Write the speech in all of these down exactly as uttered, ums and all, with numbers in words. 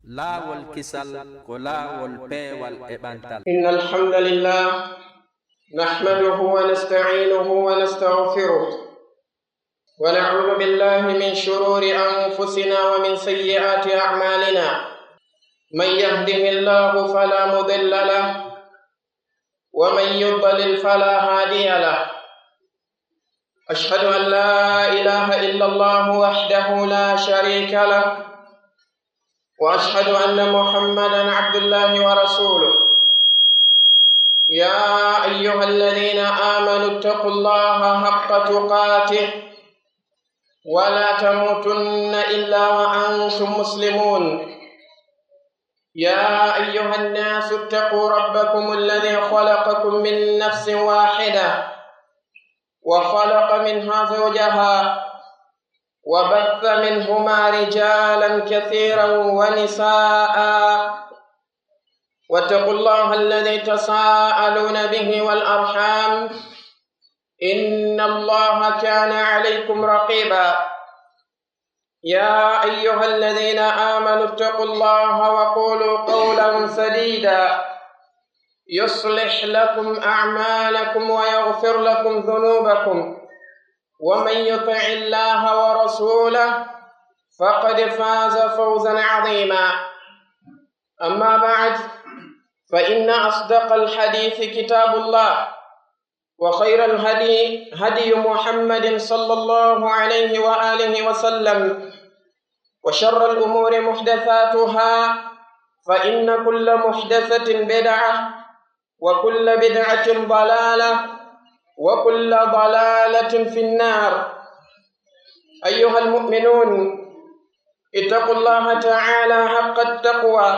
Laawol kisal ko laawol peewal e ɓantal. إن الحمد لله نحمده ونستعينه ونستغفره ونعوذ بالله من شرور أنفسنا ومن سيئات أعمالنا. من يهده الله فلا مضل له ومن يضلل فلا هادي له. أشهد أن لا إله إلا الله وحده لا شريك له، وأشهد أن محمدا عبد الله ورسوله. يا أيها الذين آمنوا اتقوا الله حق تقاته ولا تموتن إلا وأنتم مسلمون. يا أيها الناس اتقوا ربكم الذي خلقكم من نفس واحدة وخلق منها زوجها وبث منهما رجالا كثيرا ونساء، واتقوا الله الذي تساءلون به والأرحام، إن الله كان عليكم رقيبا. يا أيها الذين آمنوا اتقوا الله وقولوا قولا سديدا، يصلح لكم أعمالكم ويغفر لكم ذنوبكم، ومن يطع الله ورسوله فقد فاز فوزا عظيما. أما بعد، فإن أصدق الحديث كتاب الله، وخير الهدي هدي محمد صلى الله عليه وآله وسلم، وشر الأمور محدثاتها، فإن كل محدثة بدعة، وكل بدعة ضلالة، وكل ضلالة في النار. أيها المؤمنون، اتقوا الله تعالى حق التقوى،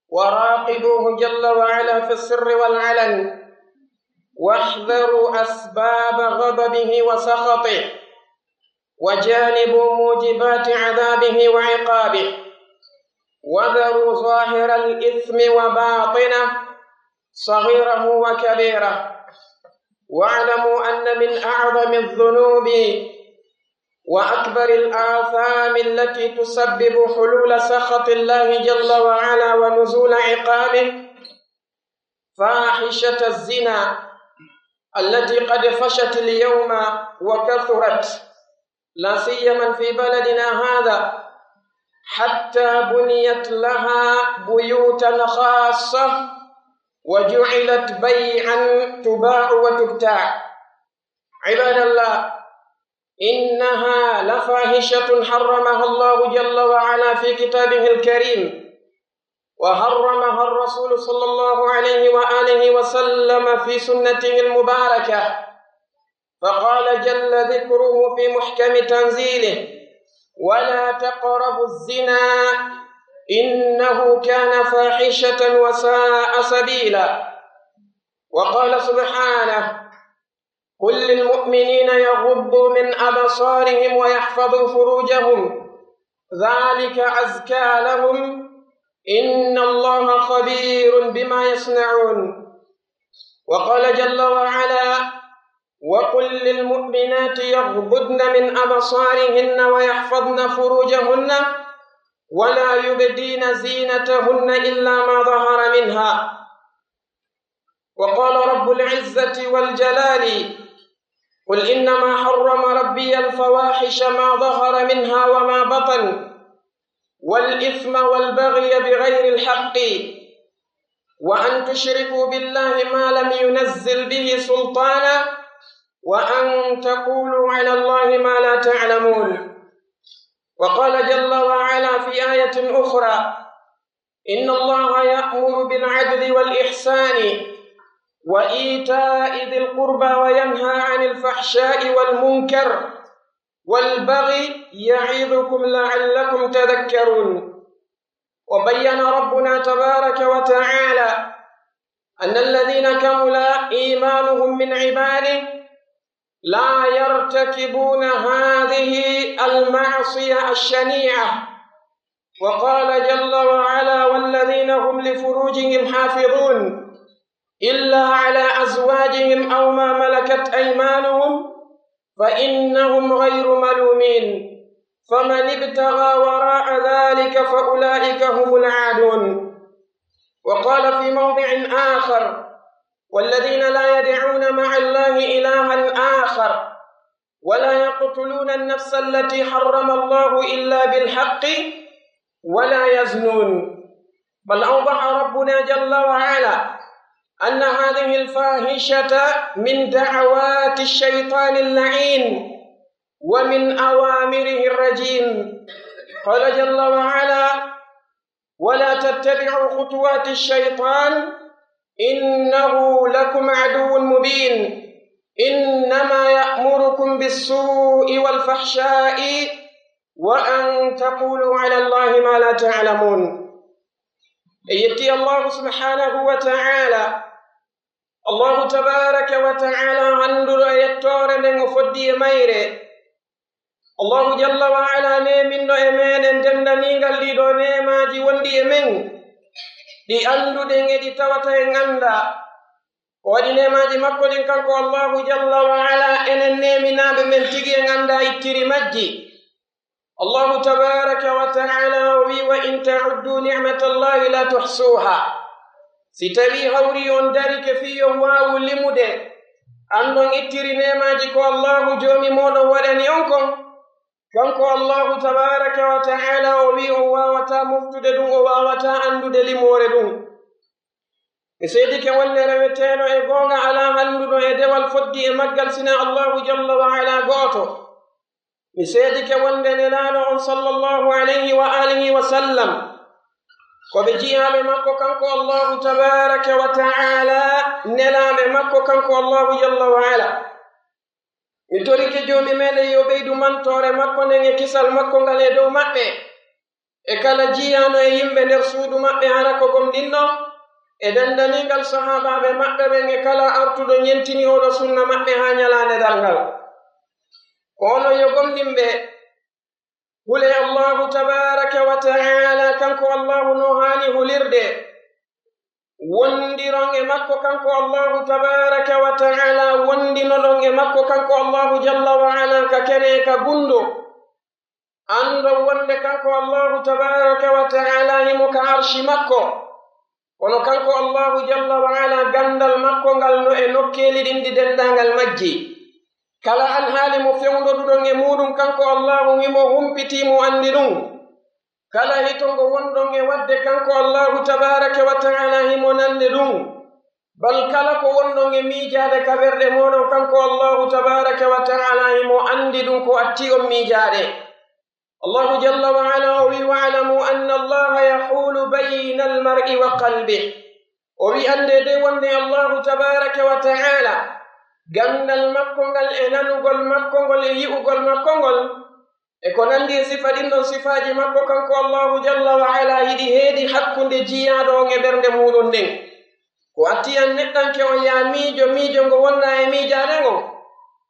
وراقبوه جل وعلا في السر والعلن، واحذروا أسباب غضبه وسخطه، وجانبوا موجبات عذابه وعقابه، وذروا ظاهر الإثم وباطنه، صغيره وكبيره، واعلموا أن من أعظم الذنوب وأكبر الآثام التي تسبب حلول سخط الله جل وعلا ونزول عقابه فاحشة الزنا التي قد فشت اليوم وكثرت، لا سيما في بلدنا هذا، حتى بنيت لها بيوتا خاصة وجعلت بيعا تباع وتبتاع. عباد الله، إنها لفاحشة حرمها الله جل وعلا في كتابه الكريم، وحرمها الرسول صلى الله عليه وآله وسلم في سنته المباركة، فقال جل ذكره في محكم تنزيله: ولا تقربوا الزنا إنه كان فاحشة وساء سبيلا. وقال سبحانه: قل للمؤمنين يغضوا من أبصارهم ويحفظوا فروجهم ذلك أزكى لهم إن الله خبير بما يصنعون. وقال جل وعلا: وقل للمؤمنات يغضضن من أبصارهن ويحفظن فروجهن ولا يبدين زينتهن إلا ما ظهر منها. وقال رب العزة والجلال: قل إنما حرم ربي الفواحش ما ظهر منها وما بطن والإثم والبغي بغير الحق وأن تشركوا بالله ما لم ينزل به سلطانا وأن تقولوا على الله ما لا تعلمون. وقال جل وعلا في آية أخرى: إن الله يأمر بالعدل والإحسان وإيتاء ذي القربى وينهى عن الفحشاء والمنكر والبغي يعظكم لعلكم تذكرون. وبين ربنا تبارك وتعالى أن الذين كمل إيمانهم من عباده لا يرتكبون هذه المعصية الشنيعة. وقال جل وعلا: والذين هم لفروجهم حافظون إلا على أزواجهم أو ما ملكت أيمانهم فإنهم غير ملومين. فمن ابتغى وراء ذلك فأولئك هم العادون. وقال في موضع آخر: والذين لا يدعون مع الله إلها آخر ولا يقتلون النفس التي حرم الله إلا بالحق ولا يزنون. بل أوضح ربنا جل وعلا أن هذه الفاحشة من دعوات الشيطان اللعين ومن أوامره الرجيم. قال جل وعلا: ولا تتبعوا خطوات الشيطان إنه لكم عدو مبين. إنما يأمركم بالسوء والفحشاء وأن تقولوا على الله ما لا تعلمون. En yetti Allahu subhanahu wa ta'ala, Allahu tabaraka wa ta'ala, annduɗo e yettoore nden o foddi e mayre. Allahu jalla wa ala neeminɗo e meɗen dendaniingal ɗii ɗoo neemaaji wonɗi e men, ɗi annduɗen e ɗi tawata en anndaa. Ko waɗi neemaaji makko ɗin kanko Allahu jalla wa ala, enen neeminaaɓe men tigi en anndaa ittiri majji. Allahu tabaraka wa ta'ala o wi'i: "Wa in ta'uddu ni'matallahi la tuhsuha." Si tawii hawri on darike fii on waawu limude, anndon ittiri neemaaji ko Allahu Joomi mooɗon waɗani on kon, kanko Allahu tabaraka wa ta'ala o wi'i on waawataa moftude ɗun, o waawataa anndude limoore ɗun. Mi seedike wonde reweteeɗo e goonga alaa hannduɗo e dewal foddi e maggal sinaa Allahu jalla wa ala gooto. Mi seedike wonde Nelaaɗo on sallallahu alayhi wa alihi wa sallam ko ɓe jiyaaɓe makko kanko Allahu tabaraka wa ta'ala, nelaaɓe makko kanko Allahu jalla wa ala. Mi torike Joomi meɗen yo ɓeydu mantoore makko nden e kisal makko ngal e dow maɓɓe, e kala jiyaano e yimɓe nder suudu maɓɓe hara ko gomɗinɗo, e dendaniingal sahaabaaɓe maɓɓe ɓen, e kala artuɗo ɲentini oo ɗoo sunna maɓɓe haa ɲalaande darngal. Ko onon yo gomɗinɓe, hulee Allahu tabaraka wa ta'ala, kanko Allahu no haani hulirde. Wondiron e makko kanko Allahu tabaraka wa ta'ala, wondinoɗon e makko kanko Allahu jalla wa ala ka kene e ka gunndo. Anndon wonde kanko Allahu tabaraka wa ta'ala himo ka arshi makko. Kono kanko Allahu jalla wa ala, ganndal makko ngal no e nokkeeli ɗin ɗi denndaangal majji. Kala alhaali mo fewndoduɗon e muuɗum, kanko Allahu himo humpitii, mo anndi ɗum. Kala hito ngo wonɗon e waɗde, kanko Allahu tabaraka wa ta'ala himo nande ɗum. Bal kala ko wonɗon e miijaade ka ɓerɗe mooɗon, kanko Allahu tabaraka wa ta'ala himo anndi ɗum ko attii on miijaade. Allahu jalla wa ala o wi'i: "Wa'lamu anna Allaha yahulu bayna al-mar'i wa qalbih." O wi'i, anndee de wonde Allahu tabaraka wa ta'ala, ganndal makko ngal e nanugol makko ngol e yi'ugol makko ngol, e ko nanndi e sifa ɗin ɗon sifaaji makko kanko Allahu jalla wa ala, hiɗi heedi hakkunde jiyaaɗo on e ɓernde muuɗum nden. Ko attii an neɗɗanke on, yaa miijo miijo ngo wonɗaa e miijaade ngon,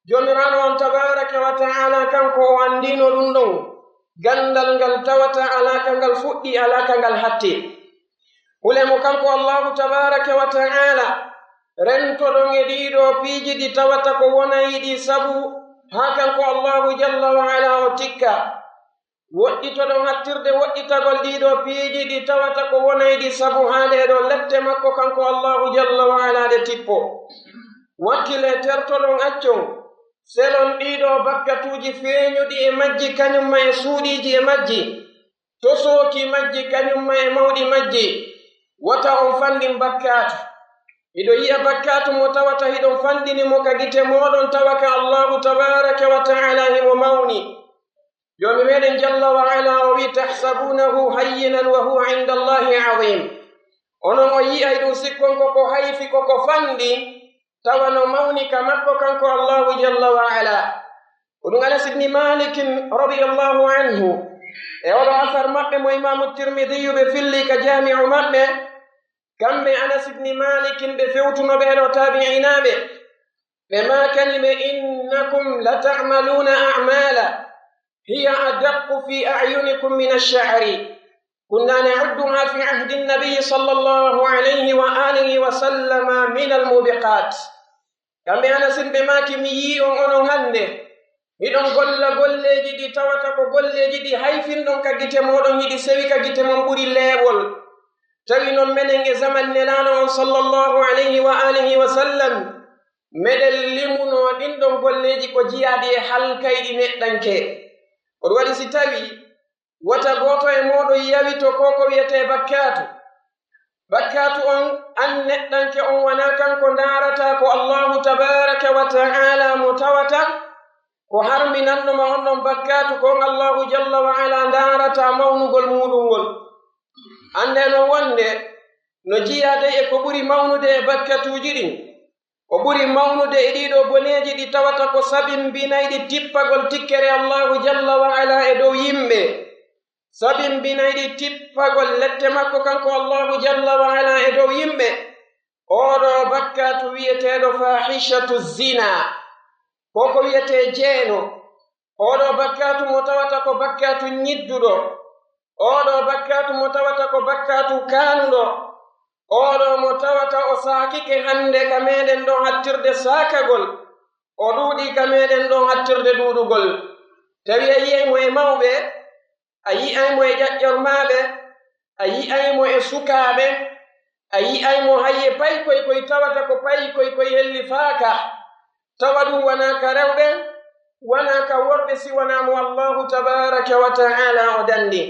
Joomiraaɗo on tabaraka wa ta'ala kanko o anndino ɗum ɗon ganndal ngal tawata alaa ka ngal fuɗɗi, alaa ka ngal hatti. Hule mo kanko Allahu tabaraka wa ta'ala, rentoɗon e ɗii ɗoo piiji ɗi tawata ko wonay ɗi sabu haa kanko Allahu jalla wa ala o tikka. Woɗɗitoɗon hattirde woɗɗitagol ɗii ɗoo piiji ɗi tawata ko wonay ɗi sabu haa ɗee ɗoo lette makko kanko Allahu jalla wa ala ɗe tippo. Wakkilee, tertoɗon, accon, selon ɗii ɗoo bakkatuuji feeɲuɗi e majji kaɲum ma e suuɗiiji e majji, tosooki majji kaɲum ma e mawɗi majji. Wota on fanɗin bakkaatu. Hiɗo yi'a bakkaatu mo tawata hiɗon fanɗini mo ka gite mooɗon, tawa ka Allahu tabaraka wa ta'ala himo mawni. Joomi meɗen jalla wa ala o wi'i: "Tahsabunahu hayyinan wa huwa inda Allahi azim." Onon on yi'ay ɗum sikkon ko ko hayfi, ko ko fanɗi, tawa no mawni ka makko kanko Allahu jalla wa ala. Ko ɗum Anas ibni Malikin radiyallahu anhu, e oɗo asar maɓɓe mo Imaamu Tirmidiyu ɓe filli ka Jaami'u maɓɓe, kamɓe Anas ibni Malikin ɓe fewtuno ɓee ɗoo taabi'inaaɓe, ɓe maakani ɓe: "Innakum lata'maluna a'mala hiya adaqqu fi a'yunikum min ash-sha'ri. Kunna na'udduha fi ahdi an-nabi sallallahu alayhi wa alihi wa sallama min al-mubiqat." Kamɓe Anasin ɓe maaki, mi yi'i on onon hannde, Hiɗon golla golleeji ɗi tawata ko golleeji ɗi hayfinɗon ka gite mooɗon, hiɗi sewi ka gite mon ɓuri leewol. Tawi non menen e zaman Nelaaɗo on sallallahu alayhi wa alihi wa sallam, meɗen limunoo ɗin ɗon golleeji ko jiyaaɗi e halkayɗi neɗɗanke. Ko ɗum waɗi si tawi wota gooto e mooɗon yawito ko ko wi'etee bakkaatu. Bakkaatu on, an neɗɗanke on, wanaa kanko ndaarataa ko Allaahu tabaaraka wa ta'aalaa mo tawata ko harminanno ma on ɗon bakkaatu, ko on Allaahu jalla wa alaa ndaarataa mawnugol muuɗum ngol. Anndee non wonde no jiyaade e ko ɓuri mawnude e bakkatuuji ɗin. Ko ɓuri mawnude e ɗii ɗoo boneeji ɗi tawata ko sabimbinayɗi tippagol tikkere Allaahu jalla wa alaa e dow yimɓe, sabimbinayɗi tippagol lette makko kanko Allaahu jalla wa alaa e dow yimɓe, oo ɗoo bakkaatu wi'eteeɗo faahishatu zinaa, ko ko wi'etee jeeno. Oo ɗoo bakkaatu mo tawata ko bakkaatu ñidduɗo. Oo ɗoo bakkaatu mo tawata ko bakkaatu kaanuɗo. Oo ɗoo mo tawata o saakike hannde ka meɗen ɗoo hattirde saakagol. O ɗuuɗii ka meɗen ɗoo hattirde ɗuuɗugol. Tawi a yi'ay mo e mawɓe, a yi'ay mo e ƴaƴƴormaaɓe, a yi'ay mo e sukaaɓe, a yi'ay mo hay e paykoy koy tawata ko paykoy koy hellifaaka. Tawa ɗum wanaa ka rewɓe, wanaa ka worɓe, si wanaa mo Allaahu tabaaraka wa ta'aalaa o danndi.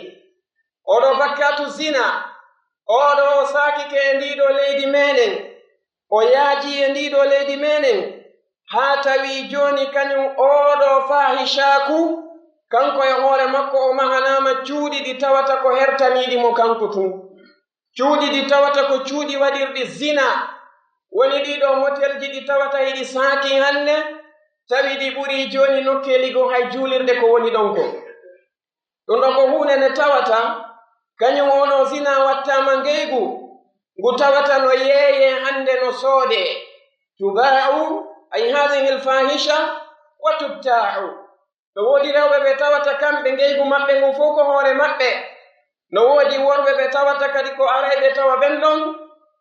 Oo ɗoo bakkaatu zina, oo ɗoo o saakike e ndii ɗoo leydi meɗen, o yaajii e ndii ɗoo leydi meɗen, haa tawi jooni kañum oo ɗoo faahishaaku, kanko e hoore makko o mahanaama cuuɗi ɗi tawata ko hertaniiɗi mo kanko tun. Cuuɗi ɗi tawata ko cuuɗi waɗirɗi zina, woni ɗii ɗoo motelji ɗi tawata hiɗi saaki hannde, tawi ɗi ɓurii jooni nokkeeli goo hay juulirde ko woni ɗon kon. Ɗum ɗoo ko huunde nde tawata, kañum wonoo zina wattaama ngeygu, ngu tawata no yeeyee hannde no soodee. Tubaa'u, ay haadihil faahisha, wa tubtaa'u. No woodi rewɓe ɓe tawata kamɓe ngeygu maɓɓe ngun fow ko hoore maɓɓe. No woodi worɓe ɓe tawata kadi ko arayɓe tawa ɓen ɗon,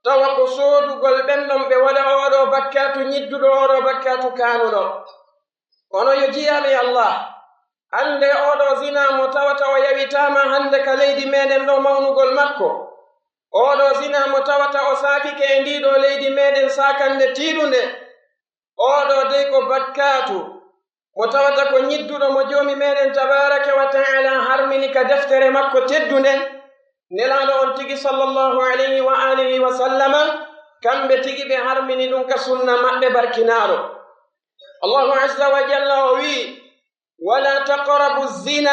tawa ko soodugol ɓen ɗon ɓe waɗa oo ɗoo bakkaatu ñidduɗo, oo ɗoo bakkaatu kaanuɗo. Kono yo jiyaaɓe Allah, anndee oo ɗoo zinaa mo tawata o yawitaama hannde ka leydi meɗen ɗoo mawnugol makko. Oo ɗoo zinaa mo tawata o saakike e ndii ɗoo leydi meɗen saakannde tiiɗunde. Oo ɗoo dey ko bakkaatu mo tawata ko ñidduɗo mo Joomi meɗen tabaaraka wa ta'aalaa harmini ka deftere makko teddunde. Nelaaɗo on tigi sallallahu alayhi wa aalihi wa sallama, kamɓe tigi ɓe harmini ɗum ka sunna maɓɓe barkinaaɗo. Allaahu azza wa jalla o wi'i, "Wala taqrabu zina,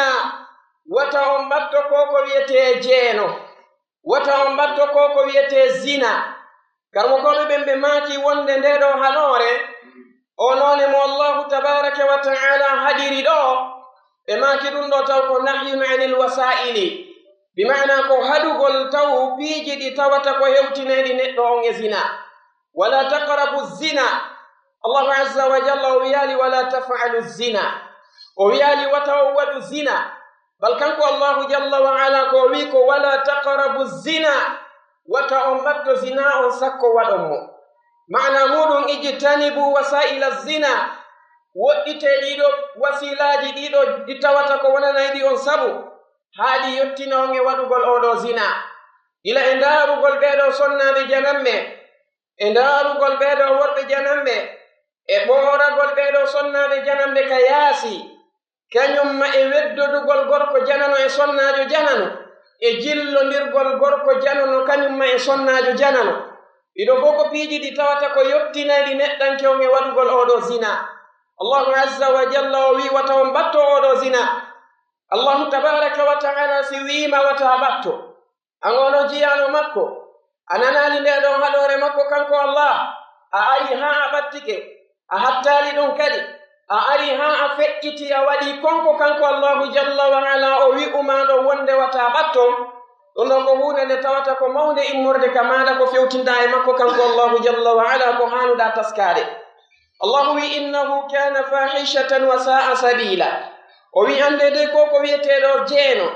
wata on ɓatto ko ko wi'etee jeeno, wata on ɓatto ko ko wi'etee zina." Karamokooɓe ɓen ɓe maaki wonde ndee ɗoo haɗoore, oo noone mo Allaahu tabaaraka wa ta'aalaa haɗiri ɗoo, ɓe maaki ɗum ɗoo taw ko nahyun anil wasaa'ili, bi ma'anaa ko haɗugol taw piiji ɗi tawata ko hewtinayɗi neɗɗo on e zina. "Wala taqrabu zina." Allahu azza wa jalla o wiyaali, "Wala taf'alu zina." O wiyaali, "Wata on waɗu zina." Bal kanko Allahu jalla wa ala ko o wi'i ko, "Wala taqrabu zina." Wata on ɓatto zina on sakko waɗon mo. Maana muuɗum, "Ijtanibu wasaila zina." Woɗɗitee ɗiɗo wasiilaaji ɗiɗo ɗi tawata ko wonanayɗi on sabu, haa ɗi yottina on e waɗugol oo ɗoo zina. Gila e ndaarugol ɓee ɗoo sonnaaɓe jananɓe, e ndaarugol ɓee ɗoo worɓe jananɓe, e ɓooragol ɓee ɗoo sonnaaɓe jananɓe ka yaasi, kañum ma e weddodugol gorko janano e sonnaajo janano, e jillondirgol gorko janano kañum ma e sonnaajo janano. Ɗiɗo fow ko piiji ɗi tawata ko yottinayɗi neɗɗanke on e waɗugol oo ɗoo zina. Allahu azza wa jalla o wi'i, "Wata on ɓatto oo ɗoo zina." Allahu tabaaraka wa ta'ala si wi'iima, "Wata ɓatto." An on jiyaaɗo makko, a nanaali ndee ɗoo haɗoore makko kanko Allah, a ari haa a ɓattike, a hattaali ɗum kadi, a ari haa a feƴƴiti, a waɗi kon ko kanko Allahu jalla wa ala o wi'u maa ɗoo wonde wata ɓatto, ɗum ɗoo ko huunde nde tawata ko mawnde immorde ka maaɗa ko fewtinɗaa e makko kanko Allahu jalla wa ala ko haanuɗaa taskaade. Allahu wi'i, "Innahu kana fahishatan wa sa'a sabila." O wi'i, "Anndee dey ko ko wi'etee ɗoo jeeno,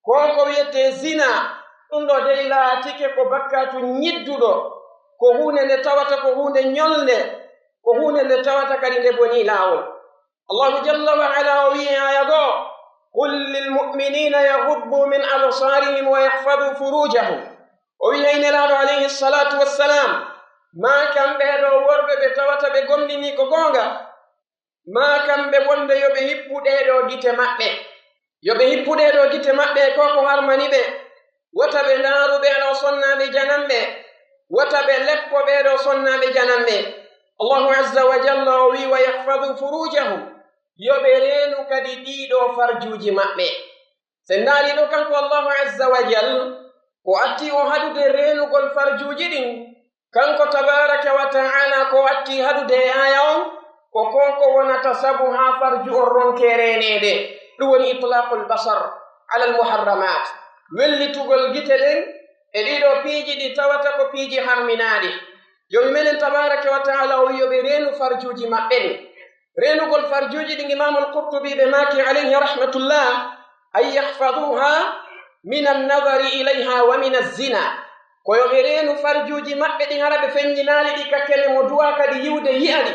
ko ko wi'etee zina, ɗum ɗoo dey laatike ko bakkaatu ñidduɗo, ko huunde nde tawata ko huunde ñolnde, ko huunde nde tawata kadi nde bonii laawol." Allahu jalla wa ala o wi'i aaya goo, "Qul lil mu'minina yaghuddu min absarihim wa yahfadhu furujahum." O wi'i, ay Nelaaɗo alayhi salatu wassalam, maa kan ɓee ɗoo worɓe ɓe tawata ɓe gomɗinii ko goonga, maa kan ɓe wonde yo ɓe hippu ɗee ɗoo gite maɓɓe. Yo ɓe hippu ɗee ɗoo gite maɓɓe e ko ko harmani ɓe. Wota ɓe ndaaru ɓee ɗoo sonnaaɓe jananɓe. Wota ɓe leppo ɓee ɗoo sonnaaɓe jananɓe. Allahu azza wa jalla o wi'i, "Wa yahfadhu furujahum." Yo ɓe reenu kadi ɗii ɗoo farjuuji maɓɓe. Si en ndaarii ɗoo, kanko Allahu azza wa jalla, ko atti o haɗude reenugol farjuuji ɗin, kanko tabaaraka wa ta'ala ko atti haɗude e aaya on, ko ko ko wonata sabu haa farju on ronkee reeneede. Ɗum woni itlaqul basar alal muharramat, wellitugol gite ɗen e ɗii ɗoo piiji ɗi tawata ko piiji harminaaɗi. Joomi meɗen tabaaraka wa ta'ala o wi'i yo ɓe reenu farjuuji maɓɓe ɗin. Reenugol farjuuji ɗin, Imaamul Qurtubi ɓe maaki alayhi rahmatullah, "Ay yahfaduha min annadari ilayha wa min azzina." Ko yo ɓe reenu farjuuji maɓɓe ɗin hara ɓe feññinaali ɗi ka kene mo duwaa kadi yi'ude yi'a ɗi.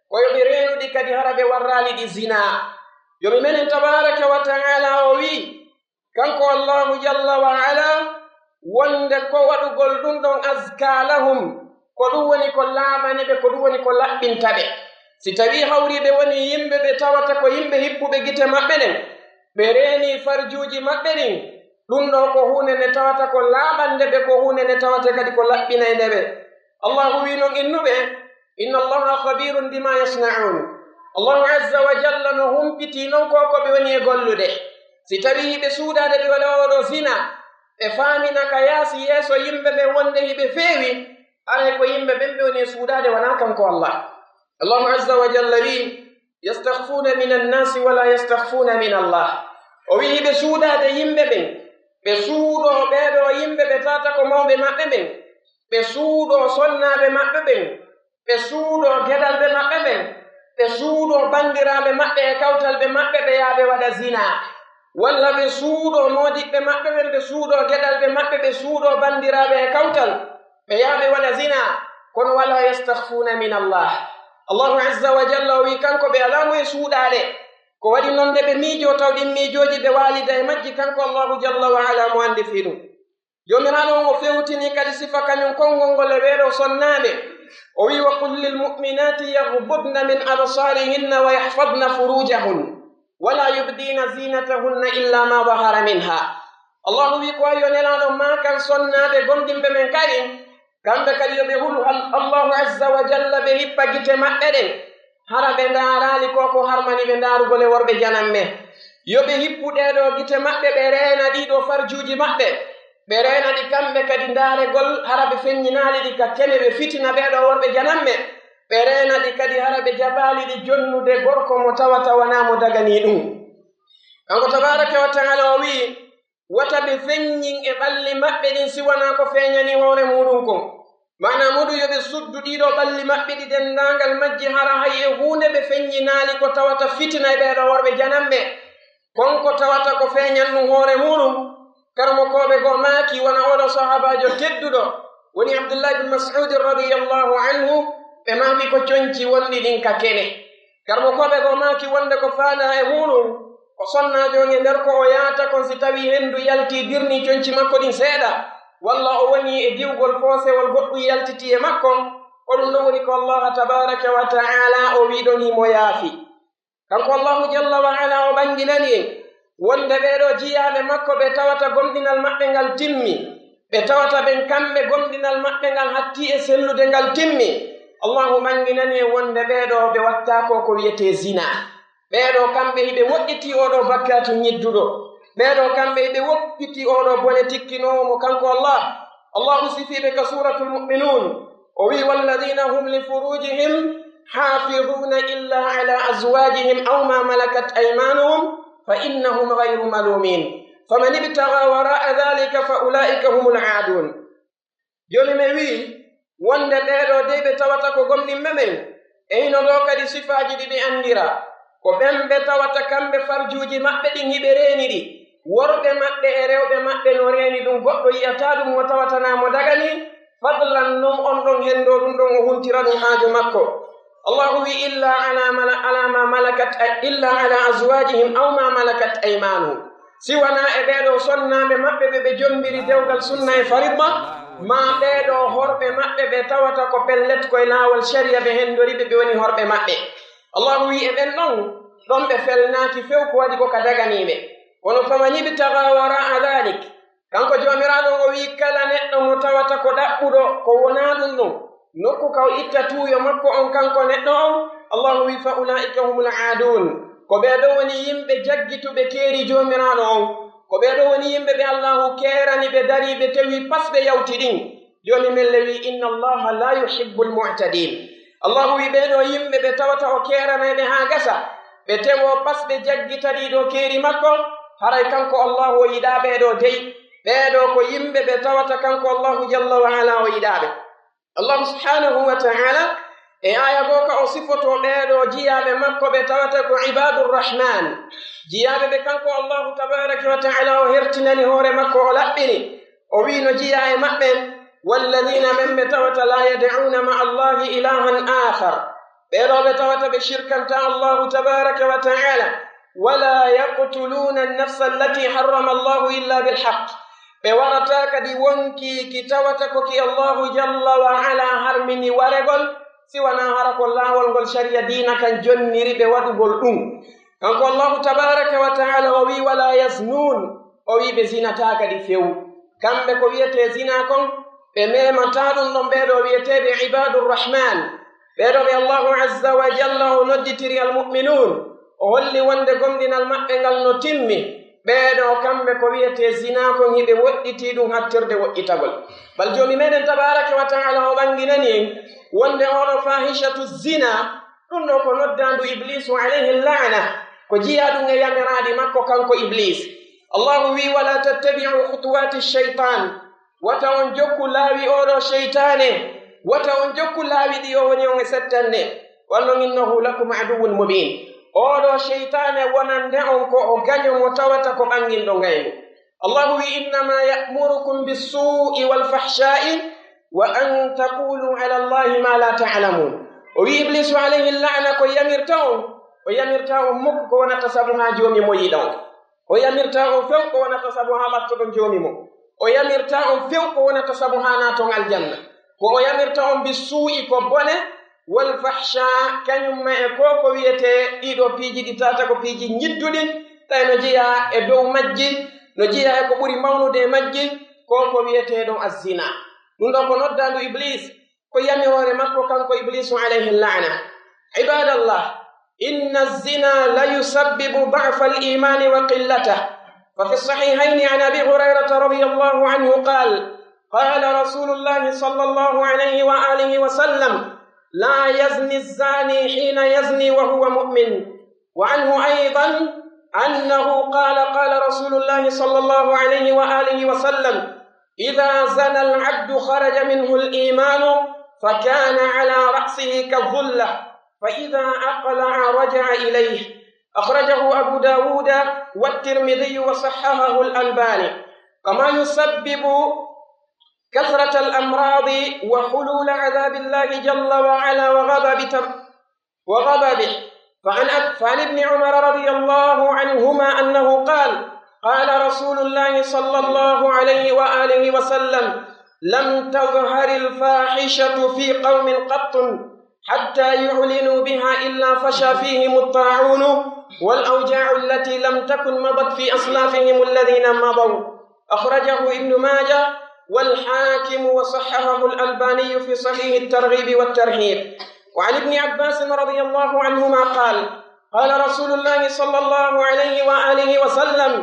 Ko yo ɓe reenu ɗi kadi hara ɓe warraali ɗi zinaa. Joomi meɗen tabaaraka wa ta'ala o wi'i, kanko Allahu jalla wa ala, wonde ko waɗugol ɗum ɗon azka lahum, ko ɗum woni ko laaɓani ɓe, ko ɗum woni ko laɓɓinta ɓe. Si tawii hawriiɓe woni yimɓe ɓe tawata ko yimɓe hippuɓe gite maɓɓe ɗen, ɓe reenii farjuuji maɓɓe ɗin, ɗum ɗoo ko huunde nde tawata ko laaɓande ɓe, ko huunde nde tawata kadi ko laɓɓinaynde ɓe. Allahu wi'i non innuɓe, "Inna Allaha khabirun bima yasna'un." Allahu azza wa jalla no humpitii non ko ko ɓe woni e gollude. Si tawii hiɓe suudaade ɓe waɗa oo ɗoo zina, ɓe faamina ka yaasi yeeso yimɓe ɓen wonde hiɓe feewi, haray ko yimɓe ɓen ɓe woni e suudaade, wanaa kanko Allah. Allahu azza wa jalla wi'i, "Yastakhfuna min annasi wa la yastakhfuna min Allah." O wi'i hiɓe suudaade yimɓe ɓen, ɓe suudoo ɓee ɗoo yimɓe ɓe tawata ko mawɓe maɓɓe ɓen, ɓe suudoo sonnaaɓe maɓɓe ɓen, ɓe suudoo geɗalɓe maɓɓe ɓen, ɓe suudoo banndiraaɓe maɓɓe e kawtalɓe maɓɓe, ɓe yaha ɓe waɗa zinaa. Walla ɓe suudoo moodiɓɓe maɓɓe ɓen, ɓe suudoo geɗalɓe maɓɓe, ɓe suudoo banndiraaɓe e kawtal, ɓe yaha ɓe waɗa zinaa. Kono wala yastakhfuna min Allah. Allahu azza wa jalla o wi'i, kanko ɓe alaa mo e suuɗaade. Ko waɗi non nde ɓe miijoo taw ɗin miijooji ɓe waalida e majji, kanko Allahu jalla wa ala mo anndi fii ɗum. Joomiraaɗo on o fewtini kadi sifa kañum konngol ngol e ɓee ɗoo sonnaaɓe. O wi'i, "Wa qul lil mu'minati yaghdudna min absarihinna wa yahfadna furujahun, wa la yubdina zinatahunna illa ma zahara minha." Allahu wi'i, ko yo Nelaaɗo maakan sonnaaɓe gomɗinɓe men kadi, kamɓe kadi yo ɓe hulu Al-, Allahu azza wa jalla, ɓe hippa gite maɓɓe ɗen, hara ɓe ndaaraali ko ko harmani ɓe ndaarugol e worɓe jananɓe. Yo ɓe hippu ɗee ɗoo gite maɓɓe, ɓe reena ɗii ɗoo farjuuji maɓɓe. Ɓe reena ɗi kamɓe kadi ndaaregol, hara ɓe feññinaali ɗi ka kene, ɓe fitina ɓee ɗoo worɓe jananɓe. Ɓe reena ɗi kadi, hara ɓe jaɓaali ɗi jonnude gorko mo tawata wanaa mo daganii ɗum. Kanko tabaaraka wa ta'ala o wi'i, wota ɓe feññin e ɓalli maɓɓe ɗin si wanaa ko feeñani hoore muuɗum kon. Maanaa muuɗum, yo ɓe suddu ɗii ɗoo ɓalli maɓɓe ɗi denndaangal majji, hara hay e huunde ɓe feññinaali ko tawata fitina e ɓee ɗoo worɓe jananɓe. Kon ko tawata ko feeñan ɗum hoore muuɗum. Karamokooɓe goo maaki, wano oo ɗoo sahaabaajo tedduɗo woni Abdullah ibn Mas'ud radiyallahu anhu, ɓe maaki ko conci wonɗi ɗin ka kene. Karamokooɓe goo maaki wonde ko faandaa e muuɗum, ko sonnaajo on e nder ko o yaata kon, si tawii henndu yaltii, dirnii conci makko ɗin seeɗa, walla o wonii e diwgol foosewol, goɗɗum yaltitii e makko, ko ɗum ɗon woni ko Allah tabaaraka wa ta'ala o wi'i ɗon himo yaafi. Kanko Allahu jalla wa ala o ɓanginani en wonde ɓee ɗoo jiyaaɓe makko ɓe tawata gomɗinal maɓɓe ngal timmi, ɓe tawata ɓen kamɓe gomɗinal maɓɓe ngal hattii e sellude ngal timmi. Allahu ɓanginani en wonde ɓee ɗoo ɓe wattaako ko wi'etee zina. Ɓee ɗoo kamɓe hiɓe woɗɗitii oo ɗoo bakkaatu ñidduɗo. Ɓee ɗoo kamɓe hiɓe woɗɗitii oo ɗoo bone tikkinoowo mo kanko Allah. Allahu sifii ɓe ka Suuratul Mu'minuun. O wi'i, "Walladina hum li furujihim hafiduna illa ala azwajihim aw ma malakat aymanuhum fa innahum ghayru malumin. Faman ibtaga wara'a dhalika fa ulaika humul aadun." Joomi men wi'i, wonde ɓee ɗoo dey ɓe tawata ko gomɗinɓe men, e hino ɗoo kadi sifaaji ɗi ɓe anndira, ko ɓen ɓe tawata kamɓe farjuuji maɓɓe ɗin hiɓe reeni ɗi, worɓe maɓɓe e rewɓe maɓɓe no reeni ɗum, goɗɗo yi'ataa ɗum mo tawatanaa mo daganii, fadlan non on ɗon henndo ɗum ɗon o huntira ɗum haaju makko. Allahu wi'i, "Illa ala mala-, ala ma malakat, ay, illa ala azwajihim aw ma malakat aymanuhum." Si wanaa e ɓee ɗoo sonnaaɓe maɓɓe ɓe ɓe jombiri dewgal sunna e faridda, maa ɓee ɗoo horɓe maɓɓe ɓe tawata ko pellet ko e laawol shari'a ɓe hendori ɓe, ɓe woni horɓe maɓɓe. Allahu wi'i, e ɓen ɗon, ɗon ɓe felnaaki few ko waɗi ko ka daganii ɓe. Kono faman ibtaga wara'a dhalik, Kanko Joomiraaɗo on o wi'i, kala neɗɗo mo tawata ko ɗaɓɓuɗo ko wonaa ɗun ɗon, nokku ka o itta tuuyo makko on kanko neɗɗo on, Allahu wi'i, "Fa ulaa'ika humul aaduun." Ko ɓee ɗoo woni yimɓe jaggituɓe keeri Joomiraaɗo on. Ko ɓee ɗoo woni yimɓe ɓe Allahu keerani ɓe, darii ɓe, tewi pas ɓe yawti ɗin. Joomi men le wi'i, "Inna Allaha la yuhibbul mu'tadiin." Allahu wi'i, ɓee ɗoo yimɓe ɓe tawata o keeranay ɓe haa gasa, ɓe tewoo pas ɓe jaggita ɗii ɗoo keeri makko, haray kanko Allahu o yiɗaa ɓee ɗoo dey. Ɓee ɗoo ko yimɓe ɓe tawata kanko Allahu jalla wa ala o yiɗaa ɓe. Allahu subhanahu wa ta'ala e aaya goo ka o sifotoo ɓee ɗoo jiyaaɓe makko ɓe tawata ko Ibaadu Rahmaan. Jiyaaɓe ɓe kanko Allahu tabaaraka wa ta'ala o hertinani hoore makko, o laɓɓini. O wi'i no jeyaa e maɓɓe, "Walladiina", men ɓe tawata, "laa yad'uuna ma'a Allaahi ilaahan aakhar." Ɓee ɗoo ɓe tawata ɓe shirkantaa Allaahu tabaaraka wa ta'aala. "Wa laa yaqtuluuna an-nafsa allatii harrama Allaahu illaa bil haqq." Ɓe warataa kadi wonkii ki tawata ko ki Allaahu jalla wa ala harmini waregol, si wanaa hara ko laawol ngol shari'a diina kan jonniri ɓe waɗugol ɗun. Kanko Allaahu tabaaraka wa ta'aala o wi'i, "Wa laa yaznuun." O wi'i ɓe zinataa kadi few. Kamɓe ko wi'etee zinaa kon, ɓe memataa ɗun ɗon. Ɓee ɗoo wi'eteeɓe Ibaadu Rahmaan, ɓee ɗoo ɓe Allaahu azza wa jalla o nodditiri al-mu'minuun, o holli wonde gomɗinal maɓɓe ngal no timmi. Ɓee ɗoo kamɓe ko wi'etee zinaa kon, hiɓe woɗɗitii ɗun hattirde woɗɗitagol. Bal Joomi meɗen tabaaraka wa ta'aala o ɓanginani en wonde oo ɗoo faahishatu zinaa, ɗun ɗoo ko noddaandu Ibliisu alayhi la'na, ko jiyaa ɗun e yamiraaɗi makko kanko Ibliis. Allaahu wi'i, "Wa laa tattabi'uu khutuwaati shaytaan." Wata on jokku laawi oo ɗoo seytaane, wata on jokku laawi ɗi o woni on e settanne. Walnon, "innahu lakum aduwwun mubiin." Oo ɗoo seytaane wonande on ko o gaño mo tawata ko ɓanginɗo ngaygu. Allahu wi'i, "Innamaa ya'murukum bis-suu'i wal-fahshaa'i wa an taqulu ala Allahi ma la ta'lamun." O wi'i Ibliisu alayhi la'na ko yamirta on, o yamirta on mukko ko wonata sabu haa Joomi mo yiɗa on. O yamirta on few ko wonata sabu haa ɓattoɗon Joomi mon. O yamirta on few ko wonata sabu haa naaton aljanna. Ko o yamirta on bis-suu'i ko bone, wal-fahshaa, kañum ma e ko ko wi'etee ɗii ɗoo piiji ɗi tawata ko piiji ñidduɗi, tawi no jeyaa e dow majji, no jeyaa e ko ɓuri mawnude e majji, ko ko wi'etee ɗon az-zinaa. Ɗun ɗoo ko noddaandu Ibliis, ko yamiroore makko kanko Ibliisu alayhi la'na. Ibaadallah, inna az-zinaa la yusabbibu da'fa al-iimaani wa qillatahu. Fa fi as-sahiihayni an Abii Hurayrata radiyallahu anhu qaal, qaala rasuulullaahi sallallaahu alayhi wa aalihi wa sallam, "Laa yazni az-zaanii hiina yaznii wa huwa mu'min." وعنه أيضا أنه قال، قال رسول الله صلى الله عليه وآله وسلم: "إذا زنى العبد خرج منه الإيمان فكان على رأسه كالظلة، فإذا أقلع رجع إليه." أخرجه أبو داود والترمذي وصححه الألباني. كما يسبب كثرة الأمراض وحلول عذاب الله جل وعلا وغضب تب-، وغضبه. فعن أب-، فعن ابن عمر رضي الله عنهما أنه قال: قال رسول الله صلى الله عليه وآله وسلم: لم تظهر الفاحشة في قوم قط حتى يعلنوا بها إلا فشى فيهم الطاعون والأوجاع التي لم تكن مضت في أسلافهم الذين مضوا. أخرجه ابن ماجه والحاكم وصححه الألباني في صحيح الترغيب والترهيب. وعن ابن عباس رضي الله عنهما قال: قال رسول الله صلى الله عليه وآله وسلم: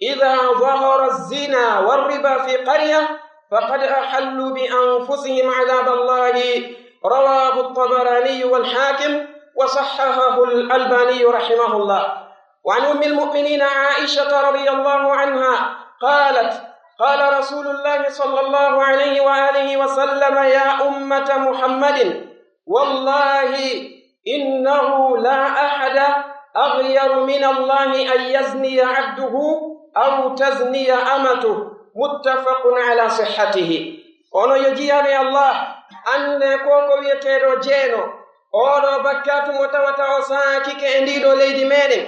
إذا ظهر الزنا والربا في قرية فقد أحلوا بأنفسهم عذاب الله. رواه الطبراني والحاكم وصححه الألباني رحمه الله. وعن أم المؤمنين عائشة رضي الله عنها قالت: قال رسول الله صلى الله عليه وآله وسلم: يا أمة محمد، والله إنه لا أحد أغير من الله أن يزني عبده أو تزني أمته. متفق على صحته. Kono yo jiyaaɓe Allah, annde ko ko wi'eteeɗo jeeno, Oo ɗoo bakkaatu mo tawata o saakike e ndii ɗoo leydi meɗen.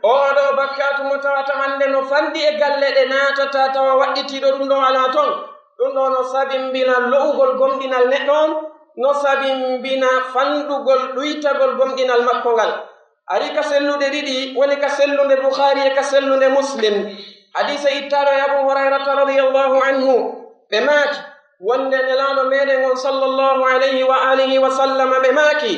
Oo ɗoo bakkaatu mo tawata hannde no fanɗi e galle ɗe naatata tawa waɗɗitiiɗo ɗum ɗoo alaa ton. Ɗum ɗoo no sabimbina lo'ugol gomɗinal neɗɗo on, no sabimbina fanɗugol ɗuytagol gomɗinal makko ngal. Ari ka selluɗe ɗiɗi, woni ka sellunde Bukhari e ka sellunde Muslim. Hadiise ittaaɗo e Abu Hurayrata radiyallahu anhu, ɓe maaki, wonde Nelaaɗo meɗen on sallallahu alayhi wa alihi wa sallama ɓe maaki,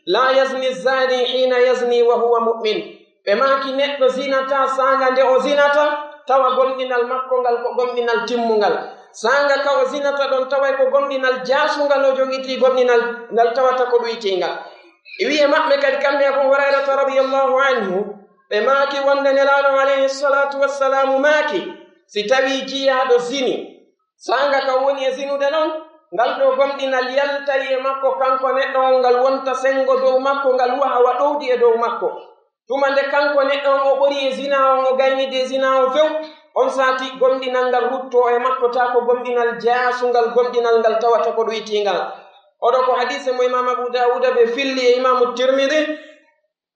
"La yazni zani hina yazni wa huwa mu'min." Ɓe maaki, neɗɗo zinataa saanga nde o zinata, tawa gomɗinal makko ngal ko gomɗinal timmungal. Saanga ka o zinata ɗon, taway ko gomɗinal jaasungal o jogitii, gomɗinal ngal tawata ko ɗuytiingal. E wi'e maɓɓe kadi, kamɓe Abu Hurayrata radiyallahu anhu, ɓe maaki wonde Nelaaɗo alayhi salatu wassalaamu maaki, si tawii jiyaaɗo zini, saanga ka woni e zinude non, ngal ɗoo gomɗinal yaltay e makko kanko neɗɗo on, ngal wonta senngo dow makko, ngal wahawa ɗowdi e dow makko. Tuma nde kanko neɗɗo on o ɓorii e zinaa on, o gaynidi e zinaa on few, on saati gomɗinal ngal ruttoo e makko, taa ko gomɗinal jaasungal, gomɗinal ngal tawata ko ɗuytiingal. Oɗo ko hadiise mo Imaam Abu Daawuda ɓe filli e Imaamu Tirmidi,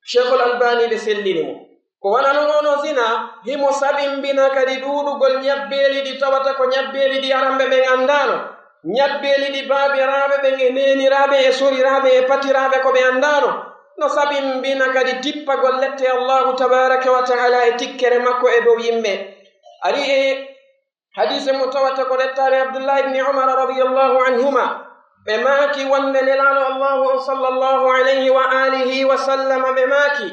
Sheikhul Albani ɓe sellini mo. Ko wona non ono zina, himo sabimbina kadi ɗuuɗugol ñabbeeli ɗi tawata ko ñabbeeli ɗi aramɓe ɓen anndaano. Ñabbeeli ɗi baabiraaɓe ɓen e neeniraaɓe e soriraaɓe e patiraaɓe ko ɓe anndaano. No sabimbina kadi tippagol lette Allahu tabaaraka wa ta'ala e tikkere makko e dow yimɓe. Ari e Hadiise mo tawata ko ɗettaale Abdullahi ibni Umar radiyallahu anhuma, ɓe maaki wonde Nelaaɗo Allahu on sallallahu alayhi wa alihi wa sallama ɓe maaki,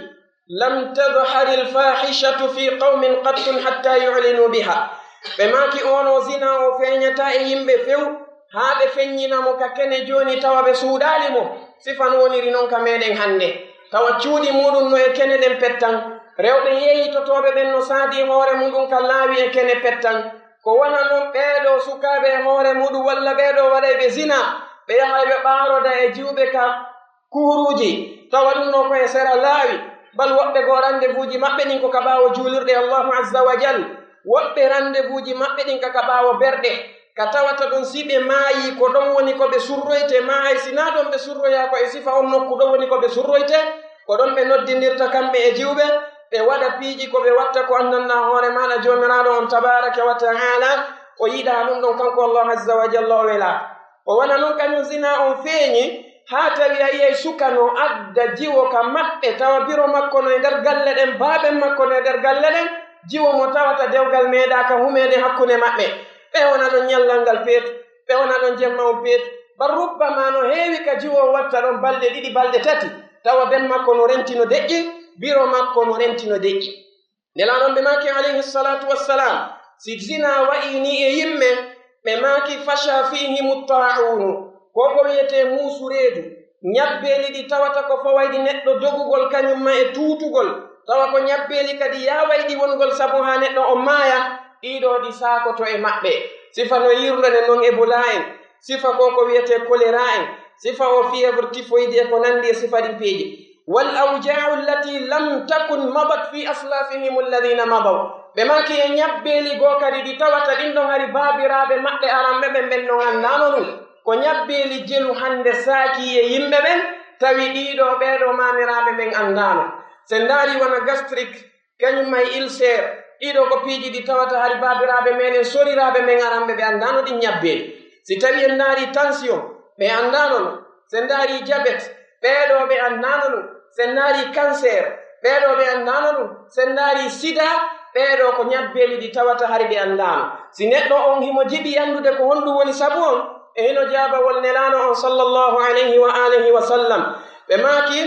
"Lam tadhhari al-fahishatu fi qawmin qattun hatta yu'linu biha." Ɓe maaki, "Ono zina o feeñataa e yimɓe few, haa ɓe feññina mo ka kene jooni tawa ɓe suuɗaali mo." Sifa no woniri non ka meɗen hannde. Tawa cuuɗi muɗum no e kene ɗen pettan. Rewɓe yeeyitotooɓe ɓen no saadi hoore muɗum ka laawi e kene pettan. Ko wona non ɓee ɗoo sukaaɓe e hoore muɗum walla ɓee ɗoo waɗayɓe zina, ɓe yahay ɓe ɓaaroda e jiwɓe ka kuuruuji, tawa ɗum ɗoo ko e sera laawi. Bal woɓɓe goo randewuuji maɓɓe ɗin ko ka ɓaawo juulirɗe Allahu Azza wa Jal. Woɓɓe randewuuji maɓɓe ɗin ka ka ɓaawo berɗe. Ka tawata ɗum si ɓe maayii, ko ɗon woni ko ɓe surroytee, maa hay si naa ɗon ɓe surroyaa, ko e sifa on nokku ɗon woni ko ɓe surroytee, ko ɗon ɓe noddindirta kamɓe e jiwɓe, ɓe waɗa piiji ko ɓe watta ko anndanɗaa hoore maaɗa Joomiraaɗo on tabaaraka wa ta'aala, o yiɗaa ɗum ɗon kanko Allahu Azza wa Jalla o welaa. Ko wona non kañum zinaa on feeñi, haa tawi a yi'ay suka no adda jiwo ka maɓɓe, tawa biro makko no e nder galle ɗen, baaben makko no e nder galle ɗen, jiwo mo tawata dewgal meeɗaaka humeede hakkunde maɓɓe. Ɓe wona ɗon ñallal ngal peetu, ɓe wona ɗon jemma on peetu. Bal rubbama no heewi ka jiwo watta ɗon balɗe ɗiɗi, balɗe tati, tawa ben makko no renti no deƴƴi, biro makko no renti no deƴƴi. Nelaaɗo on ɓe maaki alayhi salatu wassalam, si zina wa'ii nii e yimɓe, ɓe maaki fasha fihimu ta'unu, ko ko wi'etee muusu reedu, ñabbeeli ɗi tawata ko fawayɗi neɗɗo dogugol kañum ma e tuutugol, tawa ko ñabbeeli kadi yaawayɗi wongol sabu haa neɗɗo on maaya, ɗii ɗoo ɗi saakoto e maɓɓe. Sifa no yiiruɗen non Ebola en, sifa ko ko wi'etee choléra en, sifa o fièvre typhoïde e ko nanndi e sifa ɗin piiji. Wal awja'u allati lam takun madat fi aslafihim alladhina madaw. Ɓe maaki e ñabbeeli goo kadi ɗi tawata ɗin ɗon hari baabiraaɓe maɓɓe aranɓe ɓen, ɓen ɗon anndaano ɗum. Ko ñabbeeli jelu hannde saakii e yimɓe ɓen, tawi ɗii ɗoo ɓee ɗoo maamiraaɓe ɓen anndaano. Si en ndaari wano gastrique, kañum ma e ulcère, ɗii ɗoo ko piiji ɗi tawata hari baabiraaɓe meɗen, soriraaɓe men aranɓe ɓe anndaano ɗin ñabbeeli. Si tawii en ndaari tension, ɓe anndaano ɗum. Si en ndaari diabète, ɓee ɗoo ɓe anndaano ɗum. Si en ndaari cancer, ɓee ɗoo ɓe anndaano ɗum. Si en ndaari sida, ɓee ɗoo ko ñabbeeli ɗi tawata hari ɓe anndaano. Si neɗɗo on himo jiɗi anndude ko honɗum woni sabu on, e hino jaabawol Nelaaɗo on sallallahu alayhi wa alihi wa sallam. Ɓe maaki,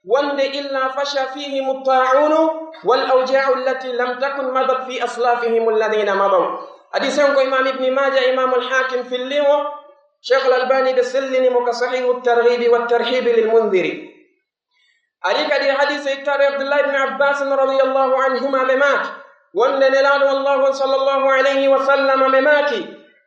wonde illa fasha fihim at-ta'unu wal awja'u allati lam takun madat fi aslafihim alladhina madaw. Hadiis on ko Imaam Ibni Maaja, Imaamul Haakim filli mo, Sheikhul Albani ɓe sellini mo ka Sahihu at-Targhibi wat-Tarhibi lil Mundhiri. Ari kadi e hadiis ittaaɗo Abdullahi ibn Abbas radiyallahu anhuma ɓe maaki, wonde Nelaaɗo Allahu sallallahu alayhi wa sallam ɓe maaki,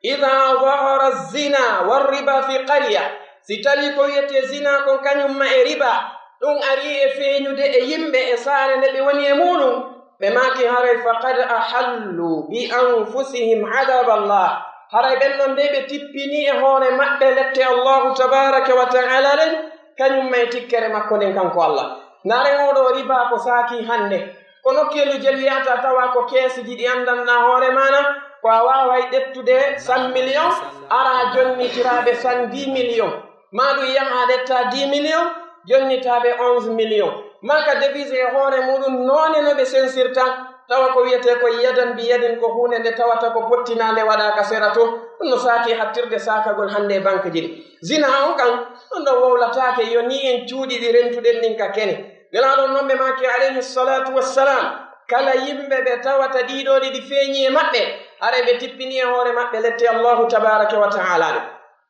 "Idha dhahara az-zina war-riba fi qarya." Si tawii ko wi'etee zina kon kañum ma e riba, ɗum arii e feeñude e yimɓe e saare nde ɓe woni e muuɗum, ɓe maaki haray, "Faqad ahallu bi anfusihim adhab Allah." Haray ɓen ɗon dey ɓe tippinii e hoore maɓɓe lette Allahu tabaaraka wa ta'ala ɗen, kañum ma e tikkere makko nden kanko Allah. Naaren oo ɗoo ribaa ko saakii hannde. Ko nokkeelujel wi'ata tawa ko keesiji ɗi anndanɗaa hoore maa na, ko a waaway ƴettude cent millions, ara jonnitiraaɓe cent dix millions. Maa ɗum yaha ƴetta dix millions, jonnitaa ɓe onze millions. Maa ka devise e hoore muɗum noone no ɓe sensirta, tawa ko wi'etee ko yadan bi yadin, ko huunde nde tawata ko pottinaande waɗaaka sera to, ɗum no saakii hattirde saakagol hannde e bankeji ɗin. Zina on kan, ɗum ɗon wowlataake, yo nii en cuuɗi ɗi rentuɗen ɗin ka kene. Nelaaɗo on non ɓe maaki, alayhi salatu wassalam, kala yimɓe ɓe tawata ɗii ɗoo ɗiɗi feeñii e maɓɓe, haray ɓe tippinii e hoore maɓɓe lette Allahu tabaraka wa ta'ala ɗe.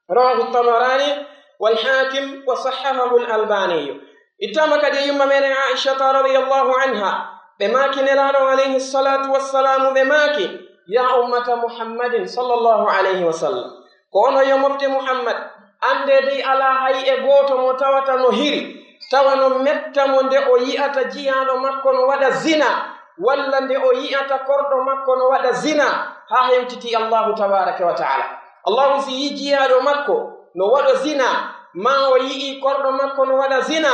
Rawahu Tabarani wal Hakim wa sahhahahu al Albani. Ittama kadi e yumma meɗen Aishata radiyallahu anha, ɓe maaki Nelaaɗo alayhi salatu wassalamu, ɓe maaki, ya ummata Muhammadin sallallahu alayhi wa sallam, ko onon yo mofte Muhammad, anndee dey alaa hay e gooto mo tawata no hiri, tawa no metta mo nde o yi'ata jiyaaɗo makko no waɗa zina, walla nde o yi'ata korɗo makko no waɗa zina, haa hewtitii Allahu tabaraka wa ta'ala. Allahu si yi'ii jiyaaɗo makko no waɗa zina, maa o yi'ii korɗo makko no waɗa zina,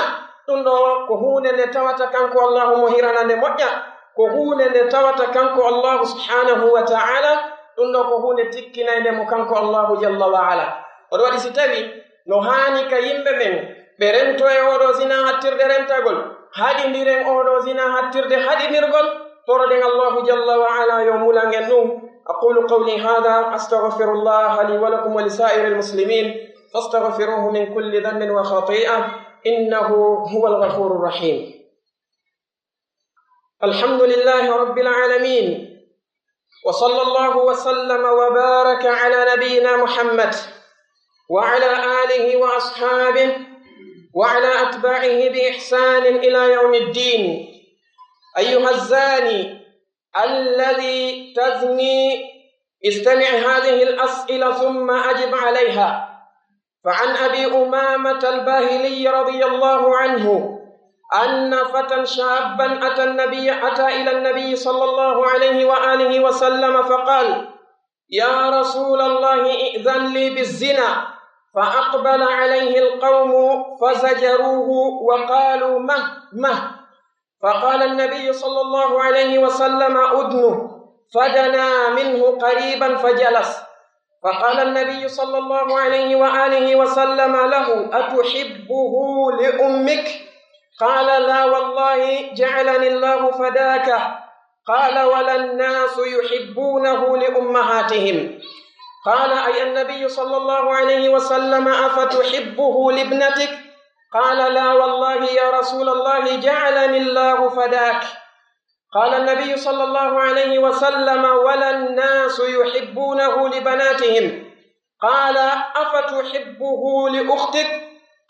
ɗum ɗoo ko huunde nde tawata kanko Allahu mo hirana nde moƴƴa, ko huunde nde tawata kanko Allahu subhanahu wa ta'ala, ɗum ɗoo ko huunde tikkinaynde mo kanko Allahu jalla wa ala. Oɗo waɗi si tawi no haani ka yimɓe ɓen ɓe rento e oo ɗoo zina hattirde rentagol, haɗindiren oo ɗoo zina hattirde haɗindirgol, toroɗen Allahu jalla wa ala yo mulan en ɗum. أقول قولي هذا أستغفر الله لي ولكم ولسائر المسلمين فاستغفروه من كل ذنب وخطيئة إنه هو الغفور الرحيم. الحمد لله رب العالمين، وصلى الله وسلم وبارك على نبينا محمد وعلى آله وأصحابه وعلى أتباعه بإحسان إلى يوم الدين. أيها الزاني الذي تزني، استمع هذه الأسئلة ثم أجب عليها. فعن أبي أمامة الباهلي رضي الله عنه أن فتى شابا أتى النبي، أتى إلى النبي صلى الله عليه وآله وسلم فقال: يا رسول الله، ائذن لي بالزنا. فأقبل عليه القوم فزجروه وقالوا: مه، مه. فقال النبي صلى الله عليه وسلم: ادنه. فدنا منه قريبا فجلس. فقال النبي صلى الله عليه وآله وسلم له: أتحبه لأمك؟ قال: لا والله، جعلني الله فداك. قال: ولا الناس يحبونه لأمهاتهم. قال، أي النبي صلى الله عليه وسلم: أفتحبه لابنتك؟ قال: لا والله يا رسول الله، جعلني الله فداك. قال النبي صلى الله عليه وسلم: ولا الناس يحبونه لبناتهم. قال: أفتحبه لأختك؟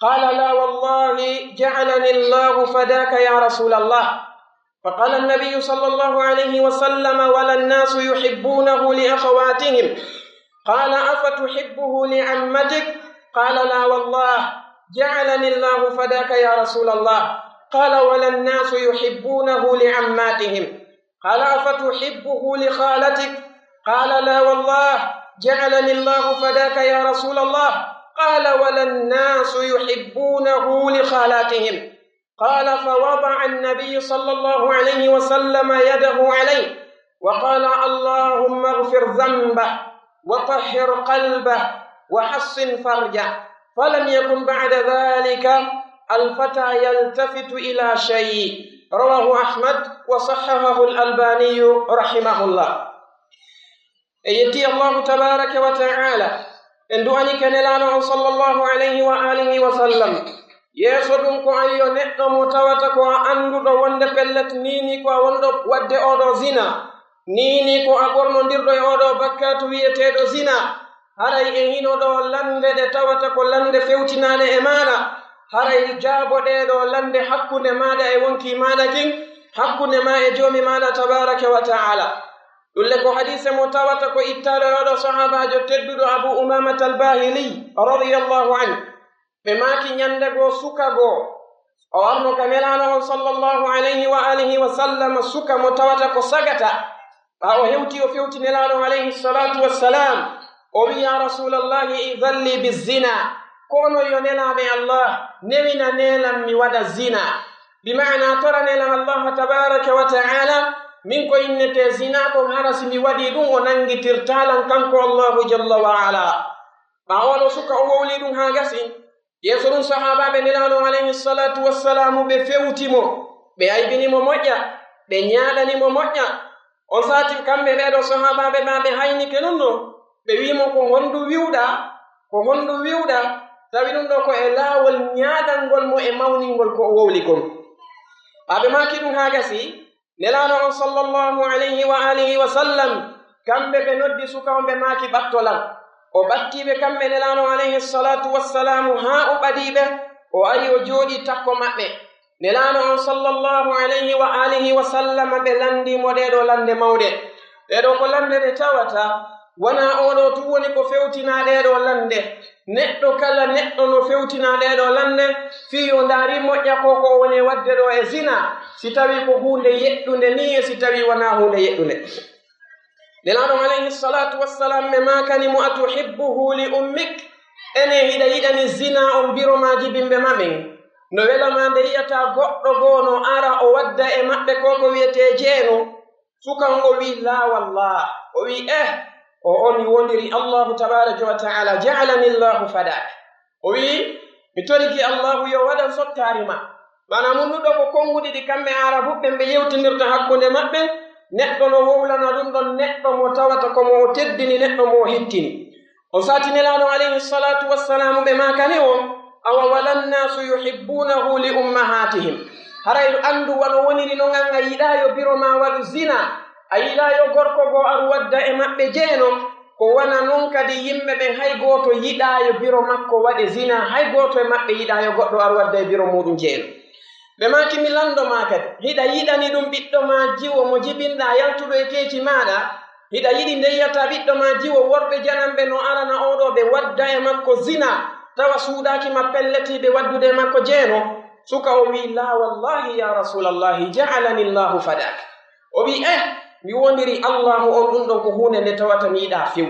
قال: لا والله، جعلني الله فداك يا رسول الله. فقال النبي صلى الله عليه وسلم: ولا الناس يحبونه لأخواتهم. قال: أفتحبه لعمتك؟ قال: لا والله، جعلني الله فداك يا رسول الله. قال: ولا الناس يحبونه لعماتهم. قال: أفتحبه لخالتك؟ قال: لا والله، جعلني الله فداك يا رسول الله. قال: ولا الناس يحبونه لخالاتهم. قال: فوضع النبي صلى الله عليه وسلم يده عليه وقال: اللهم اغفر ذنبه وطهر قلبه وحصن فرجه. فلم يكن بعد ذلك الفتى يلتفت إلى شيء. رواه أحمد وصححه الألباني رحمه الله. En yettii Allahu tabaaraka wa ta'aala, en du'anike Nelaaɗo on sallallahu alayhi wa aalihi wa sallam. Yeeso ɗun ko an yo neɗɗo mo tawata ko a annduɗo wonde pellet nii nii ko a wonɗo waɗde oo ɗoo zina, nii nii ko a ɓornondirɗo e oo ɗoo bakkaatu wi'eteeɗo zina. Haray e hino ɗoo lannde ɗe tawata ko lannde fewtinaaɗe e maaɗa, haray jaabo ɗee ɗoo lannde hakkunde maaɗa e wonkii maaɗa kin, hakkunde maa e Joomi maaɗa tabaaraka wa ta'aala. Ɗun le ko hadiise mo tawata ko ittaaɗo e oo ɗoo sahaabaajo tedduɗo Abu Umaamata al-Baahili radiyallahu anhu. Ɓe maaki ñande goo suka goo, o arno ka Nelaaɗo on sallallahu alayhi wa aalihi wa sallam, suka mo tawata ko sagata. Ɓaa o hewti o fewti Nelaaɗo alayhi salaatu wassalaam, o wi'i: "Yaa Rasuulallahi, i'dhan li bizzina." Ko onon yo nelaaɓe Allah, newinanee lan mi waɗa zinaa. Bi ma'anaa toranee lan Allah tabaaraka wa ta'aala, min ko innetee zinaa kon hara si mi waɗii ɗun o nanngitirtaa lan kanko Allahu jalla wa ala. Ɓaawo ɗoo suka o wowlii ɗun haa gasi. Yeeso ɗun sahaabaaɓe Nelaaɗo alayhi salaatu wassalaamu ɓe fewti mo, ɓe aybini mo moƴƴa, ɓe ñaaɗani mo moƴƴa. On saati kamɓe ɓee ɗoo sahaabaaɓe ɓaa ɓe haynike non non, ɓe wi'i mo, "Ko honɗun wi'uɗaa? Ko honɗun wi'uɗaa?" Tawi ɗun ɗoo ko e laawol ñaaɗangol mo e mawningol ko o wowli kon. Ɓaa ɓe maaki ɗun haa gasi, Nelaaɗo on sallallahu alayhi wa alihi wa sallam, kamɓe ɓe noddi suka on ɓe maaki, "Ɓatto lan." O ɓattii ɓe kamɓe Nelaaɗo alayhi salaatu wassalaamu haa o ɓadii ɓe, o ari o jooɗii takko maɓɓe. Nelaaɗo on sallallahu alayhi wa alihi wa sallam ɓe lanndii mo ɗee ɗoo lannde mawɗe. Ɗee ɗoo ko lannde ɗe tawata wanaa oo ɗoo tun woni ko fewtinaa ɗee ɗoo lannde. Neɗɗo kala neɗɗo no fewtinaa ɗee ɗoo lannde, fii yo ndaari moƴƴa ko ko o woni e waɗde ɗoo e zinaa, si tawii ko huunde yeɗɗunde nii e si tawii wanaa huunde yeɗɗunde. Nelaaɗo on alayhi salaatu wassalaam ɓe maakani mo, "Atuhibbuhu li ummik?" Enee, hiɗa yiɗani zinaa on biro maa jibinɓe maa ɓen? No wela maa nde yi'ataa goɗɗo goo no ara o wadda e maɓɓe ko ko wi'etee jeenu? Suka on o wi'i, "Laa wallah." O wi'i, "Eh, o on mi wondiri Allahu tabaaraka wa ta'ala, ja'alani Allahu fadak." O wi'i, "Mi torike Allahu yo waɗan sottaari ma." Maanaa mun ɗun ɗoo ko konguɗi ɗi kamɓe Aarabuɓe ɓen ɓe yewtinirta hakkunde maɓɓe, neɗɗo no wowlana ɗun ɗon neɗɗo mo tawata ko mo o teddini, neɗɗo mo o hittini. On saati Nelaaɗo alayhi salaatu wassalaamu ɓe maakani o, "Awa wala nnaasu yuhibbuunahu li ummahaatihim?" Haray anndu wano woniri non an a yiɗaa yo biro maa waɗu zinaa, a yiɗaa yo gorko goo aru wadda e maɓɓe jeenu, ko wano non kadi yimɓe ɓen hay gooto yiɗaa yo biro makko waɗe zinaa, hay gooto e maɓɓe yiɗaa yo goɗɗo aru wadda e biro muuɗum jeenu. Ɓe maaki, "Mi lanndo maa kadi, hiɗa yiɗani ɗun ɓiɗɗo maa jiwo mo jibinɗaa yaltuɗo e keeci maaɗa? Hiɗa yiɗi nde yi'ataa ɓiɗɗo maa jiwo worɓe jananɓe no arana oo ɗoo ɓe wadda e makko zinaa, tawa suuɗaaki ma pelletiiɓe waddude e makko jeenu?" Suka o wi'i, "Laa wallahi ya Rasuulallahi, ja'alani Allahu fadak." O wi'i, "Eh, mi wondiri Allahu on ɗun ɗon ko huunde nde tawata mi yiɗaa few."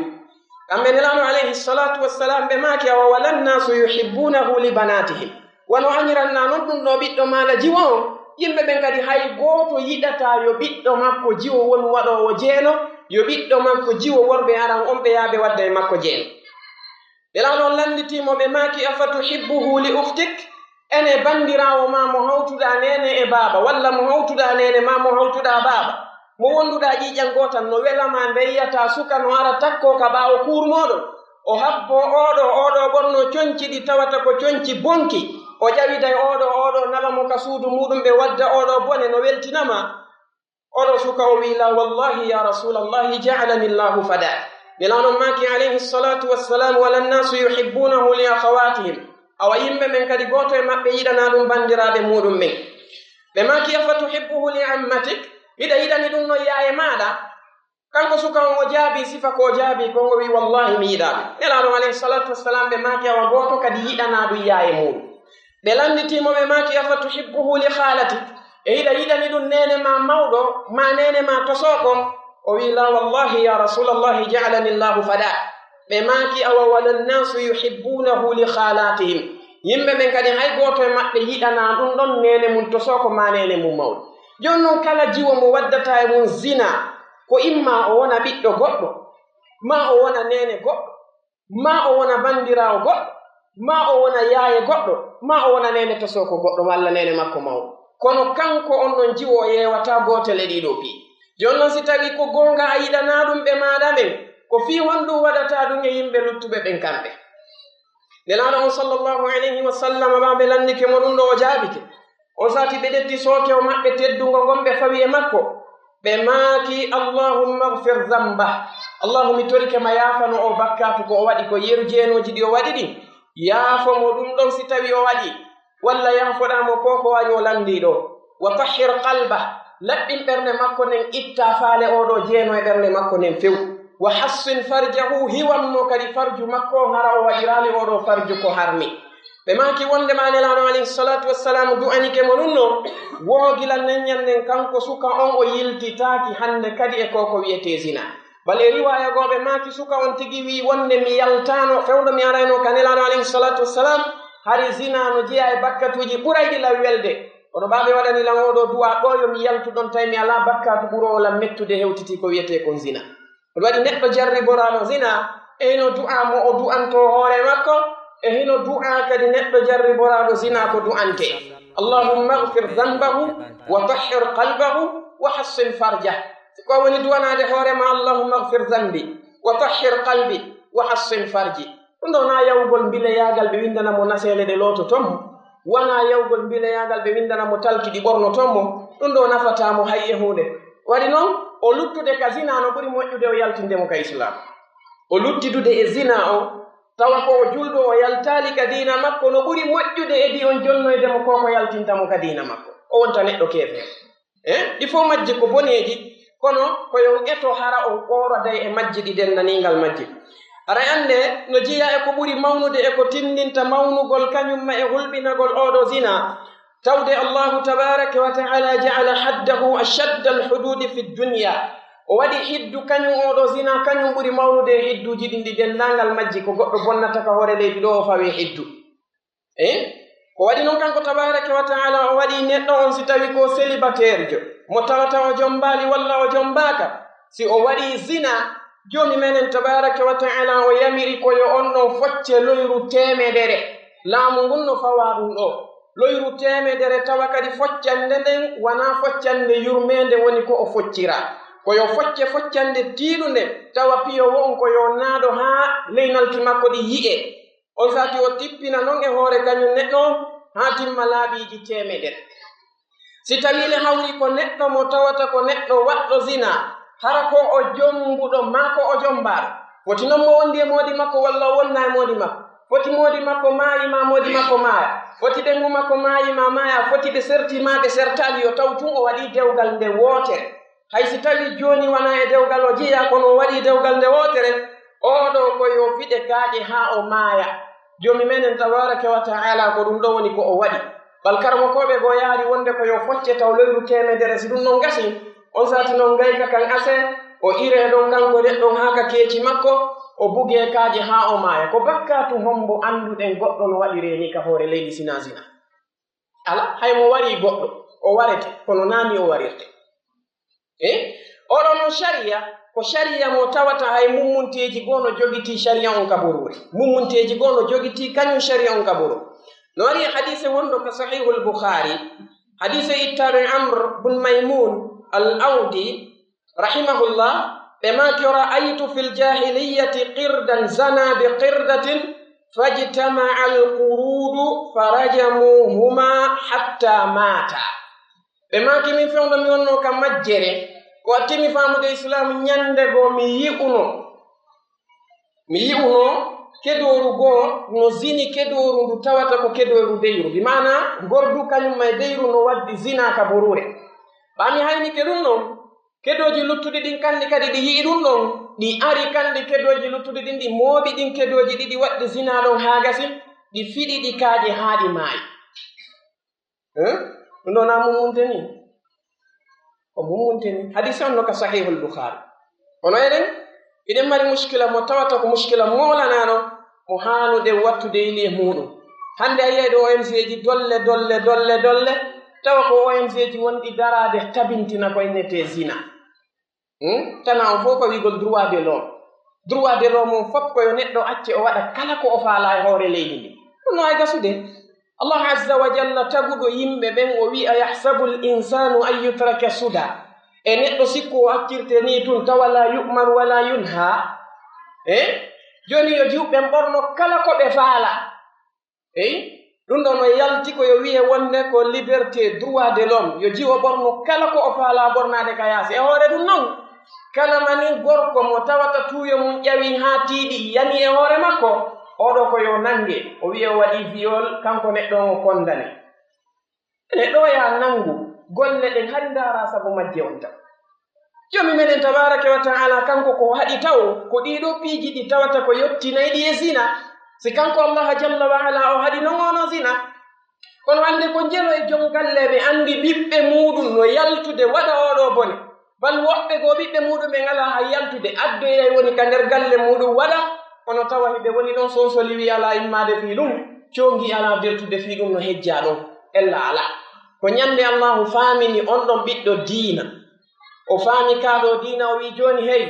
Kamɓe Nelaaɗo alayhi salaatu wassalaam ɓe maaki, "Awa wala nnaasu yuhibbuunahu li banaatihim?" Wano a ɲirannaa non ɗun ɗoo ɓiɗɗo maaɗa jiwo on, yimɓe ɓen kadi hay gooto yiɗataa yo ɓiɗɗo makko jiwo wonu waɗoowo jeenu, yo ɓiɗɗo makko jiwo worɓe aran on ɓe yaha ɓe wadda e makko jeenu. Nelaaɗo on lannditii mo ɓe maaki, "Afatuhibbuhu li ukhtik?" Enee, banndiraawo maa mo hawtuɗaa neene e baaba, walla mo hawtuɗaa neene maa mo hawtuɗaa baaba, mo wonduɗaa ƴiiƴan gootal, no wela maa nde yi'ataa suka no ara takkoo ka ɓaawo kuur mooɗon? O habboo oo ɗoo, oo ɗoo ɓornoo conci ɗi tawata ko conci bonki, o ƴawiday oo ɗoo, oo ɗoo naba mo ka suudu muuɗum ɓe wadda oo ɗoo bone, no weltina maa? Oo ɗoo suka o wi'i, "Laa wallahi ya Rasuulallahi, ja'alani Allahu fadak." Nelaaɗo on maaki alayhi salaatu wassalaam, "Wala nnaasu yuhibbuunahu li akhawaatihim." Awa yimɓe ɓen kadi gooto e maɓɓe yiɗanaa ɗun banndiraaɓe muuɗum ɓen. Ɓe maaki, "Afatuhibbuhu li ammatik?" Hiɗa yiɗani ɗun non yaaye maaɗa? Kanko suka on o jaabii sifa ko o jaabii kon, o wi'i, "Wallahi mi yiɗaa ɗun." Nelaaɗo on alayhi salaatu wassalaam ɓe maaki, "Awa gooto kadi yiɗanaa ɗun yaaye muuɗum." Ɓe lannditii mo ɓe maaki, "Afatuhibbuhu li khaalatik?" E hiɗa yiɗani ɗun neene maa mawɗo, maa neene maa tosoo kon? O wi'i, "Laa wallahi ya Rasuulallahi, ja'alani Allahu fadak." Ɓe maaki, "Awa wala nnaasu yuhibbuunahu li khaalaatihim?" Yimɓe ɓen kadi hay gooto e maɓɓe yiɗanaa ɗun ɗon neene mun tosoo ko maa neene mun mawɗo. Jooni non kala jiwo mo waddataa e mun zinaa, ko immaa o wona ɓiɗɗo goɗɗo, maa o wona neene goɗɗo, maa o wona banndiraawo goɗɗo, maa o wona yaaye goɗɗo, maa o wona neene tosoo ko goɗɗo walla neene makko mawɗo. Kono kanko on ɗon jiwo o yeewataa gootel e ɗii ɗoo piiji. Jooni non si tawii ko goonga a yiɗanaa ɗun ɓe maaɗa ɓen, ko fii honɗun waɗataa ɗun e yimɓe luttuɓe ɓen kamɓe? Nelaaɗo on sallallahu alayhi wa sallam ɓaa ɓe lanndike mo ɗun ɗoo o jaabike. On saati ɓe ƴetti sooke o maɓɓe teddungo ngon ɓe fawi e makko. Ɓe maaki, "Allahumma ighfir dhanbah." Allahu mi torike ma yaafano o bakkaatu ko o waɗi ko yeru jeenooji ɗi o waɗi ɗin. Yaafo mo ɗun ɗon si tawii o waɗi. Walla yaafoɗaa mo ko ko waɗi o lanndii ɗoo. "Wa tahhir qalbah." Laɓɓin ɓernde makko nden, ittaa faale oo ɗoo jeeno e ɓernde makko nden few. "Wa hassin farjahu." Hiwan mo kadi farju makko on hara o waɗiraali oo ɗoo farju ko harmi. Ɓe maaki wonndema Nelaaɗo alayhi salaatu wassalaam du'anike mo ɗun non, woo gila nden ɲannden kanko suka on o yiltitaaki hannde kadi e ko ko wi'etee zina. Bal e riwaaya goo ɓe maaki suka on tigi wi'i wonde mi yaltaano, fewndo mi arayno ka Nelaaɗo alayhi salaatu wassalaam, hari zinaa no jeyaa e bakkatuuji ɓurayɗi lan welde. Kono ɓaa ɓe waɗani lan oo ɗoo du'aa ɗoo yo mi yaltu ɗon tawi mi alaa bakkatu ɓuroowo lan mettude hewtiti ko wi'etee kon zinaa. Ɗun waɗi neɗɗo jarriboraano zinaa, e hino du'aa mo o du'antoo hoore makko, e hino du'aa kadi neɗɗo jarriboraaɗo zinaa ko du'antee. Allahumma ighfir dhanbahu wa tahhir qalbahu wa hassin farjah. Si ko woni du'anaade hoore maa, Allahumma ighfir dhanbi wa tahhir qalbi wa hassin farji. Ɗun ɗoo wanaa yawugol mbileyaagal ɓe winndana mo naseele ɗe loototo mo. Wanaa yawugol mbileyaagal ɓe winndana mo talki ɗi ɓornoto mo. Ɗun ɗoo nafataa mo hay e huunde. Waɗi non, o luttude ka zinaa no ɓuri moƴƴude o yaltinde mo ka Islaam. O luttidude e zinaa on, tawa ko o julɗo, o yaltaali ka diina makko, no ɓuri moƴƴude e di on jonnoyde mo ko ko yaltinta mo ka diina makko. O wonta neɗɗo keefeero. Eh, ɗi fow majji ko boneeji, kono ko yo on eto hara on ɓooraday e majji ɗi denndaningal majji. Aray annde no jeyaa e ko ɓuri mawnude e ko tinndinta mawnugol kañum ma e hulɓinagol oo ɗoo zinaa. Tawde Allaahu tabaaraka wa ta'aalaa ja'ala haddahu ashadda al-huduudi fi dunya. O waɗi hiddu kañum oo ɗoo zinaa, kañum ɓuri mawnude e hidduuji ɗin ɗi denndaangal majji ko goɗɗo bonnata ka hoore leydi ɗoo o fawee hiddu. Eh? Ko waɗi non kanko tabaaraka wa ta'aalaa, o waɗi neɗɗo on si tawi ko célibataire jo, mo tawata o jombaali walla o jombaaka, si o waɗi zina, Joomi meɗen tabaaraka wa ta'aalaa o yamiri ko yo on ɗon focce loyru teemedere. Laamu ngun no fawaa ɗun ɗoo. Loyru teemedere tawa kadi foccande nden wanaa foccande yurmeende woni ko o foccira. Ko yo focce foccande tiiɗunde tawa piyo wo'on ko yo naado haa leynalki makko ɗin yi'ee. On sati o tippina non e hoore kañun neɗɗo on haa timma laaɓiiji teemedere. Si tawii le hawri ko neɗɗo mo tawata ko neɗɗo waɗɗo zinaa, hara ko o jombuɗo maa ko o jombaaɗo, foti non mo wondi e moodi makko walla o wonnaa e moodi makko, foti moodi makko maayi maa moodi makko maaya, foti ɓeyngu makko maayi maa maaya, foti ɓe serti maa ɓe sertaali, yo taw tun o waɗii dewgal nde wootere. Hay si tawii jooni wanaa e dewgal o jeyaa, kono o waɗii dewgal nde wootere, oo ɗoo ko yo fiɗe kaaƴe haa o maaya. Joomi meɗen tabaaraka wa ta'aalaa ko ɗun ɗoo woni ko o waɗi. Bal karamokooɓe goo yaari wonde ko yo focce taw loyru teemedere, si ɗun non gasii, on sati non ngayka kan asee, o iree ɗon kanko neɗɗo on haa ka keeci makko, o bugee kaaƴe haa o maaya. Ko bakkaatu hombo annduɗen goɗɗo no waɗiree nii ka hoore leydi si naa zina? Alaa, hay mo warii goɗɗo, o warete, kono naa nii o warirte. Eh? Oɗo non sariya, ko sariya mo tawata hay mummunteeji goo no jogitii sariya on ka boruure. Mummunteeji goo no jogitii kañun sariya on ka boruure. No warii hadiise wonɗo ka Sahihul Bukhaari, hadiise ittaaɗo e Amr bun Maymun al-Awdi, rahimahullah, ɓe maaki, "Ra'aytu fil jaahiliyyati qirdan zana bi qirdatin fajtama'a al-qurudu farajamuhuma hatta mata." Ɓe maaki, "Min fewndo mi wonnoo ka majjere, ko a timi faamude Islaamu, ñannde goo mi yi'uno, mi yi'uno kedooru goo no zini kedooru ndu tawata ko kedooru deyru." Bi maanaa, ngordu kañun ma e deyru no waddi zinaa ka boruure. Ɓaa mi haynike ɗun non, kedooji luttuɗi ɗin kanɗi kadi ɗi yi'i ɗun ɗon, ɗi ari kanɗi kedooji luttuɗi ɗin, ɗi mooɓi ɗin kedooji ɗiɗi waɗɗi zinaa ɗon haa gasi, ɗi fiɗi ɗi kaaƴe haa ɗi maayi. Eh? Ɗun ɗoo naa mummunte nii? Ko mummunte nii. Hadiise on no ka Sahihul Bukhaari. Kono enen, hiɗen mari muskila mo tawata ko muskila moolanaano, mo haanuɗen wattude yili e muuɗun. Hannde a yi'ay ɗoo O N G ji dolle, dolle, dolle, dolle, tawa ko O N G ji wonɗi daraade tabintina ko innetee zina. Hmm? Tanaa on fow ko wi'ugol droit de l'homme. Droit de l'homme on fow ko yo neɗɗo acce o waɗa kala ko o faalaa e hoore leydi ndin. Ɗun no ay gasude. Allah azza wa jalla taguɗo yimɓe ɓen o wi'i, "Ayahsabul insanu an yutraka suda?" E neɗɗo sikku o accirte nii tun tawa la yu'mar wa la yunha? Eh? Jooni yo jiwɓe ɓen ɓorno kala ko ɓe faalaa. Eyi, ɗun ɗoo no yalti ko yo wi'e wonde ko liberté, droit de l'homme. Yo jiwo ɓornu kala ko o faalaa ɓornaade ka yaasi. E hoore ɗun non, kala mani gorko mo tawata tuuyo mun ƴawii haa tiiɗi, yani e hoore makko, oo ɗoo ko yo nannge. O wi'e o waɗii viol, kanko neɗɗo on o konndane. Neɗɗo o yaa nanngu golle ɗen, hari ndaaraa sabu majje on tan. Joomi meɗen tabaaraka wa ta'aalaa, kanko ko o haɗi taw, ko ɗii ɗoo piiji ɗi tawata ko yottinayɗi e zina. Si kanko Allaahu jalla wa alaa o haɗi non oo no zina. Kono hannde ko njelo e jom galle ɓe anndi ɓiɓɓe muuɗun no yaltude waɗa oo ɗoo bone. Bal woɓɓe goo ɓiɓɓe muuɗum ɓen alaa hay yaltude, addoyay woni ka nder galle muuɗum waɗa, kono tawa hiɓe woni ɗon sonsoli wi alaa immaade fii ɗum, coongi alaa dertude fii ɗum no hejjaa ɗon, ella alaa. Ko ñande Allaahu faamini on ɗon ɓiɗɗo diina. O faami kaa ɗoo diina, o wi'i jooni hey,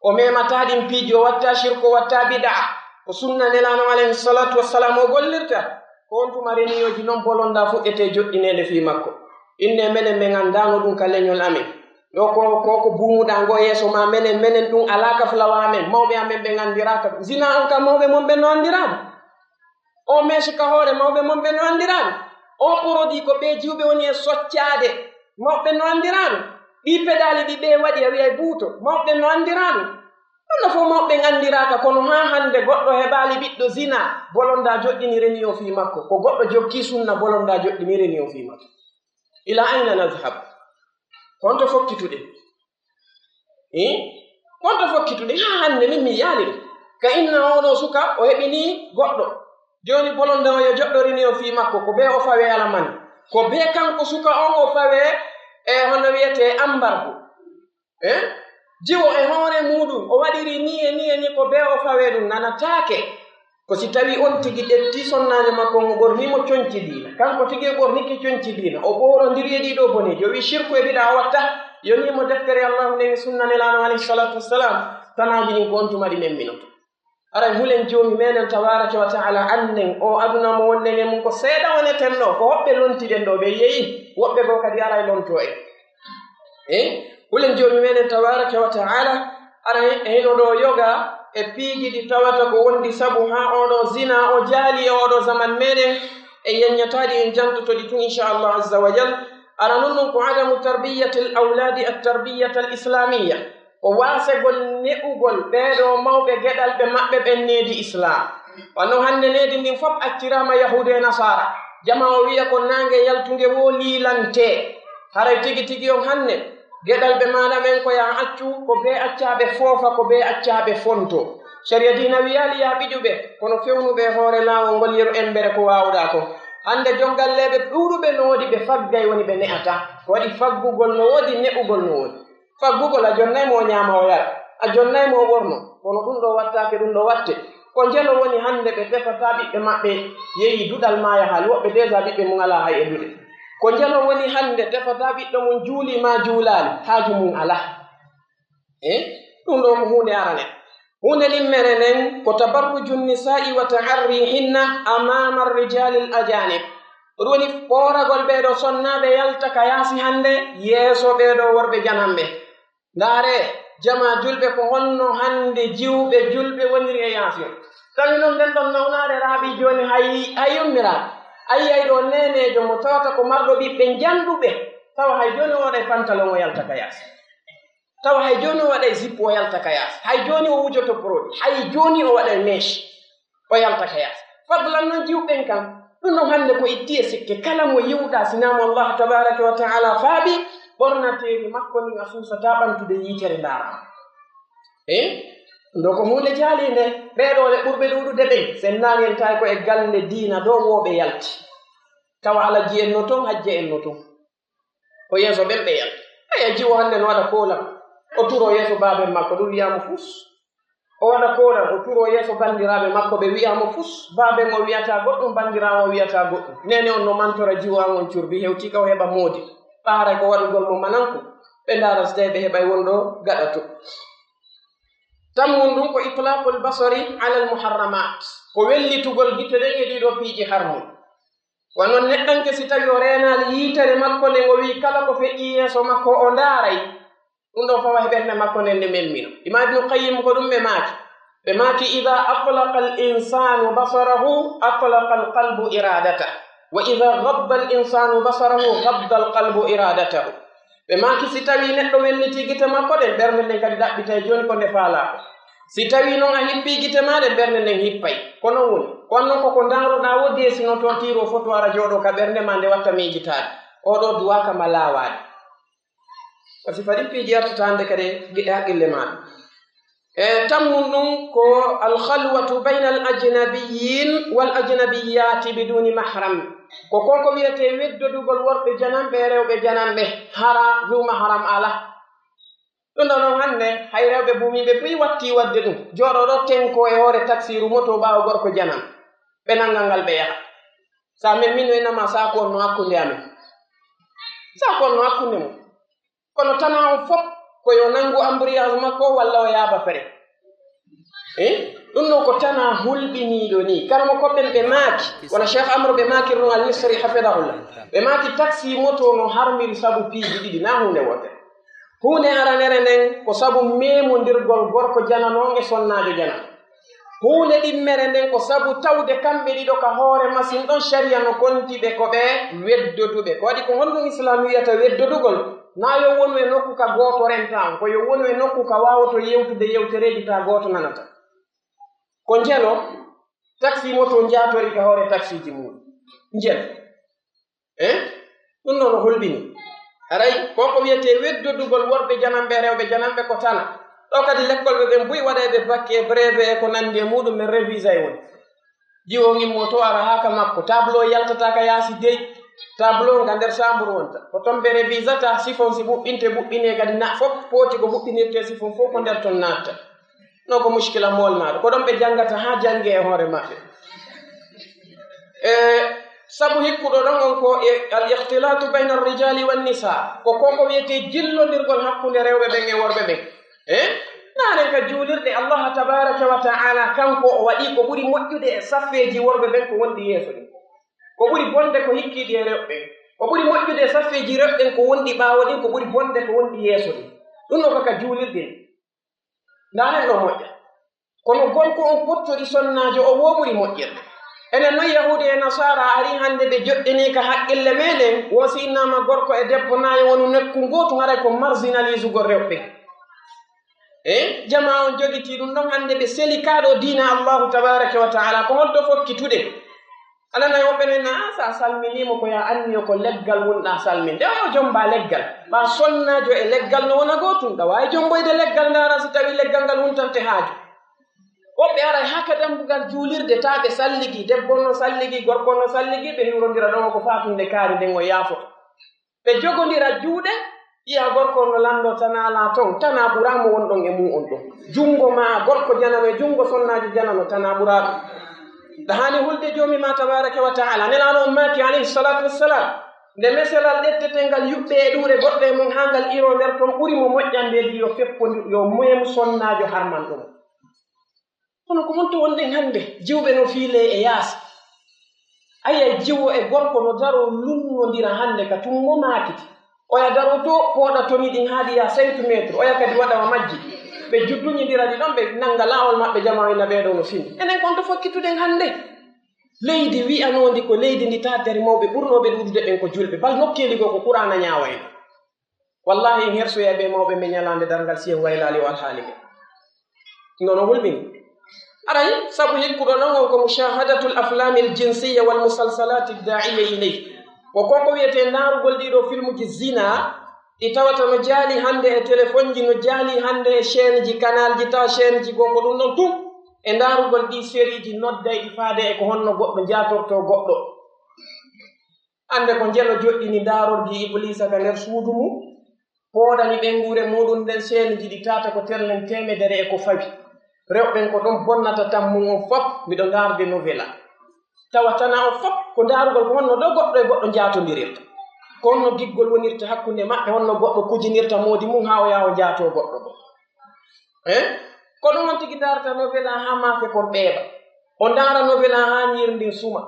o memataa ɗin piiji, o wattaa shirku, o wattaa bidaa, ko sunna Nelaaɗo alayhi salaatu wassalaam o gollirta. Ko on tuma reniyooji non bolondaa fuɗɗetee joɗɗineede fii makko. Inne menen men anndaano ɗum ka leñol amen. Ɗoo ko, ko, ko buumuɗaa ngoo yeeso maa menen, menen ɗum alaa ka fulawa amen. Mawɓe amen ɓen anndiraaka ɗum. Zinaa on kam mawɓe mon ɓen no anndiraa ɗum. O meesi ka hoore mawɓe mon ɓen no anndiraa ɗum. O porodii ko ɓee jiwɓe woni e soccaade. Mawɓe no anndiraa ɗum. Ɗii pedaali ɗi ɓee waɗi a wi'ay buuto. Mawɓe no anndiraa ɗum. Ɗum no fof mawɓe anndiraaka, kono haa hannde goɗɗo heɓaali ɓiɗɗo zina, bolondaa joɗɗini reni o fii makko. Ko goɗɗo jokki sunna, bolondaa joɗɗini reni o fii makko. Ila ayna nadhhab? Honto fokkituɗen? Ih? Honto fokkituɗen? Haa hannde min mi yaali ɗum. Ka inna oo ɗoo suka, o heɓini goɗɗo. Jooni bolondaa o yo joɗɗo reni o fii makko, ko bee o fawee alamani. Ko bee kanko suka on o fawee e hono wi'etee ambargo. Eh? Jiwo e hoore muuɗum, o waɗiri nii e nii e nii, ko bee o fawee ɗum, nanataake. Ko si tawii on tigi ƴetti sonnaajo makko on, o ɓornii mo conci diina. Kanko tigi o ɓornike conci diina. O ɓoorondiri e ɗii ɗoo boneeji. O wi'i, "Shirku e bidaa o watta." Yonii mo deftere Allaahu nden e sunna Nelaaɗo alayhi salaatu wassalaam. Tanaaji ɗin ko on tuma ɗi memminoto. Aray, hulen Joomi meɗen tabaaraka wa ta'aala annen, oo aduna mo wonɗen e mun ko seeɗa woneten ɗoo, ko hoɓɓe lontiɗen ɗoo, ɓe yeyi, woɓɓe goo kadi aray lontoo en. Eh? Hulen Joomi meɗen tabaaraka wa ta'aala, aray, hino ɗoo yoga e piiji ɗi tawata ko wondi sabu haa oo ɗoo zinaa o jaali e oo ɗoo zaman meɗen, e yeññataaɗi en jantoto ɗi tun, insha Allah azza wa jal. Ara nun ɗun ko adamu tarbiyatil awlaadi at tarbiyatal islaamiyya. Ko waasegol ne'ugol ɓee ɗoo mawɓe geɗalɓe maɓɓe ɓen needi Islaam. Wano hannde needi ndin fof acciraama Yahuudu e Nasaara. Jamaa o wi'a ko naange yaltunge woo liilantee. Haray tigi tigi on hannde, geɗalɓe maaɗa ɓen ko yaa accu, ko bee accaa ɓe foofa, ko bee accaa ɓe fontoo. Sariya diina wi'aali yaa ɓiƴu ɓe, kono fewnu ɓe e hoore laawol ngol yeru embere ko waawuɗaa kon. Hannde joggalleeɓe ɗuuɗuɓe no woodi ɓe faggay woni ɓe ne'ataa. Ko waɗi faggugol no woodi, ne'ugol no woodi. Faggugol, a jonnay mo o ñaama o yara, a jonnay mo o ɓorno, kono ɗun ɗoo wattaake, ɗun ɗoo watte. Ko njelo woni hannde ɓe tefataa ɓiɓɓe maɓɓe, yehi duɗal maa yahaali, woɓɓe déjà ɓiɓɓe mun alaa hay e duɗe. Ko njelo woni hannde tefataa ɓiɗɗo mun juulii maa juulaali, haaju mun alaa. Eh? Ɗun ɗoo ko huunde arane. Huunde ɗimmere nden ko tabarruju nisaa'i wa ta'arrihinna amaama rijalil ajanib. Ɗun woni ɓooragol ɓee ɗoo sonnaaɓe yalta ka yaasi hannde yeeso ɓee ɗoo worɓe jananɓe. Ndaaree, jamaa julɓe ko honno hannde jiwɓe julɓe woniri e yaasi on. Tawi non nden ɗon nawnaare raaɓi jooni hay, hay yummiraaɓe. A yi'ay ɗoo neeneejo mo tawata ko marɗo ɓiɓɓe njanɗuɓe, tawa hay jooni o waɗay pantalon o yalta ka yaasi. Tawa hay jooni o waɗay zippo o yalta ka yaasi. Hay jooni o wujoto produit. Hay jooni o waɗay mèche. O yalta ka yaasi. Fadlan non jiwɓe ɓen kan. Ɗun non hannde ko itti e sikke. Kala mo yi'uɗaa si naa mo Allah tabaaraka wa ta'aala faabi, ɓornateeri makko ndin a suusataa ɓantude yiitere ndaara. Eh? Ɗun ɗoo ko huunde jaaliinde. Ɓee ɗoo le ɓurɓe ɗuuɗude ɓen. Sen naangen tawi ko e galle diina ɗoo woo ɓe yalti. Tawa Alaji en no ton, Hajja en no ton. Ko yeeso ɓen ɓe yalti. Aya, jiwo hannde no waɗa koolan. O turoo yeeso baaben makko, ɗun wi'aa mo fus. O waɗa koolan, o turoo yeeso banndiraaɓe makko, ɓe wi'aa mo fus. Baaben o wi'ataa goɗɗun, banndiraawo o wi'ataa goɗɗun. Neene on no mantora jiwo an on curbi, hewtii ka o heɓa moodi. Ɓaaray ko waɗugol mo mananku. Ɓe ndaara si tawii ɓe heɓay wonɗo gaɗa to. Tammun ɗun ko itlaqul basari alal muharramat. Ko wellitugol gite ɗen e ɗii ɗoo piiji harmu. Wano neɗɗanke, si tawii o reenaali yiitere makko nden, o wi'i kala ko feƴƴii yeeso makko o ndaaray, ɗun ɗoo faway ɓernde makko nden nde memmino. Imaam Ibnu Qayyim ko ɗun ɓe maaki. Ɓe maaki, "Idaa atlaqa al insaanu basarahu, atlaqa al qalbu iraadatahu. Wa idaa gabba al insaanu basarahu, gabba al qalbu iraadatahu." Ɓe maaki, si tawii neɗɗo wellitii gite makko ɗen, ɓernde nden kadi ɗaɓɓitay jooni ko nde faalaa kon. Si tawii non a hippii gite maa ɗen, ɓernde nden hippay. Ko non woni. Ko non ko ko ndaaroɗaa woo, deesinoto, tiiroo foto, ara jooɗoo ka ɓernde maa, nde watta miijitaade. Oo ɗoo duwaaka ma laawaade. Ko sifa ɗin piiji artata hannde kadi e haqqille maa ɗen. E tammun ɗun ko alkhalwatu bayna al ajnabiyyin wal ajnabiyyaati biduuni mahram. Ko kon ko wi'etee weddodugol worɓe jananɓe e rewɓe jananɓe, hara duu mahram alaa. Ɗun ɗoo non hannde, hay rewɓe buumiiɓe fii wattii waɗde ɗun. Jooɗoo ɗoo tenkoo e hoore taksiiru moto ɓaawo gorko jananɓe. Ɓe nannga ngal ɓe yaha. Sa men min no inama saaku on no hakkunde amen. Saaku on no hakkunde mum. Kono tanaa on fof ko yo nanngu embrayage makko walla o yaaba fere. Eh? Ɗun ɗoo ko tanaa hulɓiniiɗo nii. Karamokooɓe ɓen ɓe maaki, wano Cheikh Amr ɓe maaki ɗun Al Misri hafidahullah. Ɓe maaki taksi moto no harmiri sabu piiji ɗiɗi, naa huunde wootere. Huunde aranere nden ko sabu meemondirgol gorko janano e sonnaajo janano. Huunde ɗimmere nden ko sabu tawde kamɓe ɗiɗo ka hoore masin ɗon, sharia no konti ɓe ko ɓe weddoduɓe. Ko waɗi ko honɗun Islaam wi'ata weddodugol? Naa yo wonu e nokku ka gooto renta on, ko yo wonu e nokku ka waawoto yewtude yewtereeji taa gooto nanata. Ko njelo, taksi moto njaatori ka hoore taksiiji mum. Njelo. Eh? Ɗun ɗoo no hulɓini. Aray, ko ko wi'etee weddodugol worɓe jananɓe e rewɓe jananɓe ko tana. Ɗoo kadi lekkolɓe ɓen buy waɗayɓe bakke e brevet e ko nanndi e muɗum men revisay woni. Jiwo ngimmo to ara haa ka makko. Tableau yaltata ka yaasi dey. Tableau nga nder saamburu wonta. Ko ton ɓe revisata sifon si ɓuɓɓinte ɓuɓɓinee kadi na fof pooti ko ɓuɓɓinirtee sifon fof ko nder ton naatta. No ko muskila moolnaaɗo. Ko ɗon ɓe janngata haa jannge e hoore maɓɓe. E sabu hikkuɗo ɗon on ko e al ikhtilatu bayna ar-rijali wan nisa. Ko ko ko wi'etee jillondirgol hakkunde rewɓe ɓen e worɓe ɓen. Eh? Naaren ka juulirɗe, Allah tabaraka wa ta'ala kanko o waɗi ko ɓuri moƴƴude e saffeeji worɓe ɓen ko wonɗi yeeso ɗin. Ko ɓuri bonde ko hikkiiɗi e rewɓe ɓen. Ko ɓuri moƴƴude e saffeeji rewɓe ɓen ko wonɗi ɓaawo ɗin, ko ɓuri bonde ko wonɗi yeeso ɗin. Ɗun no ko ka juulirɗe. Ndaaren no moƴƴa. Kono gorko on pottori sonnaajo o woo ɓuri moƴƴirde. Enen non Yahuudu e Nasaara ari hannde ɓe joɗɗinii ka haqqille meɗen, woo si innama gorko e debbo naa yo wonu nokku ngootu, haray ko marginalisugol rewɓe. E jamaa on jogitii ɗun ɗon hannde ɓe seli kaa ɗoo diina Allahu tabaraka wa ta'ala, ko honto fokkitude? Alanay woɓɓe no inna, "Ah, sa salminii mo ko ya anniyo ko leggal wonɗaa salminde." O jomba leggal. Ɓaa sonnaajo e leggal no wona gootun. Ɗa waawi jomboyde leggal ndaara si tawii leggal ngal wuntante haaju. Woɓɓe aray haa ka dambugal juulirde taa ɓe salligi. Debbo no salligi, gorko no salligi, ɓe hiwrondira ɗon ko faatunde kaari nden o yaafoto. Ɓe jogondira juuɗe, yi'a gorko no lanndoo tanaa laa ton, tanaa ɓuraa mo wonɗon e mu'un ɗon. Junngo maa gorko janano e junngo sonnaajo janano tanaa ɓuraa ɗum. Ɗa haani hulde Joomi maa tabaaraka wa ta'aala. Nelaaɗo on maaki, alayhi salaatu wassalaam, nde meselal ɗettetee ngal yuɓɓee e ɗuure goɗɗo e mon haa ngal iroo nder ton ɓuri mo moƴƴande ndi yo feppondir, yo meemu sonnaajo harmanɗo mo. Kono ko honto wonɗen hannde? Jiwɓe no fiilee e yaasi. A yi'ay jiwo e gorko no daroo lunnondira hannde ka tummo maakiti. Oya daroo to pooɗa toni ɗin haa ɗi yaha cinq mètres, oya kadi waɗa wa majji. Ɓe judduñindira ɗi ɗon, ɓe nannga laawol maɓɓe, jamaa ina ɓee ɗoo no fini. Enen kon to fokkituɗen hannde? Leydi wi'anoondi ko leydi ndi taatari mawɓe ɓurnooɓe ɗuuɗude ɓen ko julɓe, bal nokkeeli goo ko Qur'aana ñaawayno. Wallaahi, en hersoyay ɓe mawɓe men ñalaande darngal si en waylaali o alhaali ɓe. Nono hulɓini. Aray, sabu hikkuɗo non on ko mushahadatul aflamil jinsiyya wal musalsalati daa'iya ilay. Ko ko ko wi'etee ndaarugol ɗii ɗoo filmuji zina, ɗi tawata no jaali hannde e telefonji, no jaali hannde e chaîneji, kanalji, taa chaîneji goo ko ɗum ɗon tun. E ndaarugol ɗii sériiji noddayɗi faade e ko honno goɗɗo jaatortoo goɗɗo. Annde ko njelo joɗɗini ndaarordi Ibliisa ka nder suudu mum, pooɗani ɓeynguure muuɗum nden seeniji ɗi taata ko terlen teemedere e ko fawi. Rewɓe ɓen ko ɗon bonnata tammu on fop, miɗo ndaarde novela. Tawa tanaa on fop ko ndaarugol ko honno ɗo goɗɗo e goɗɗo njaatondirirta. Ko honno giggol wonirta hakkunde maɓɓe, honno goɗɗo kujinirta moodi mum haa o yaha o njaatoo goɗɗo ɗo. Eh? Ko ɗum on tigi ndaarata novela haa maafe kon ɓeeɓa. O ndaara novela haa ñiiri ndin suma.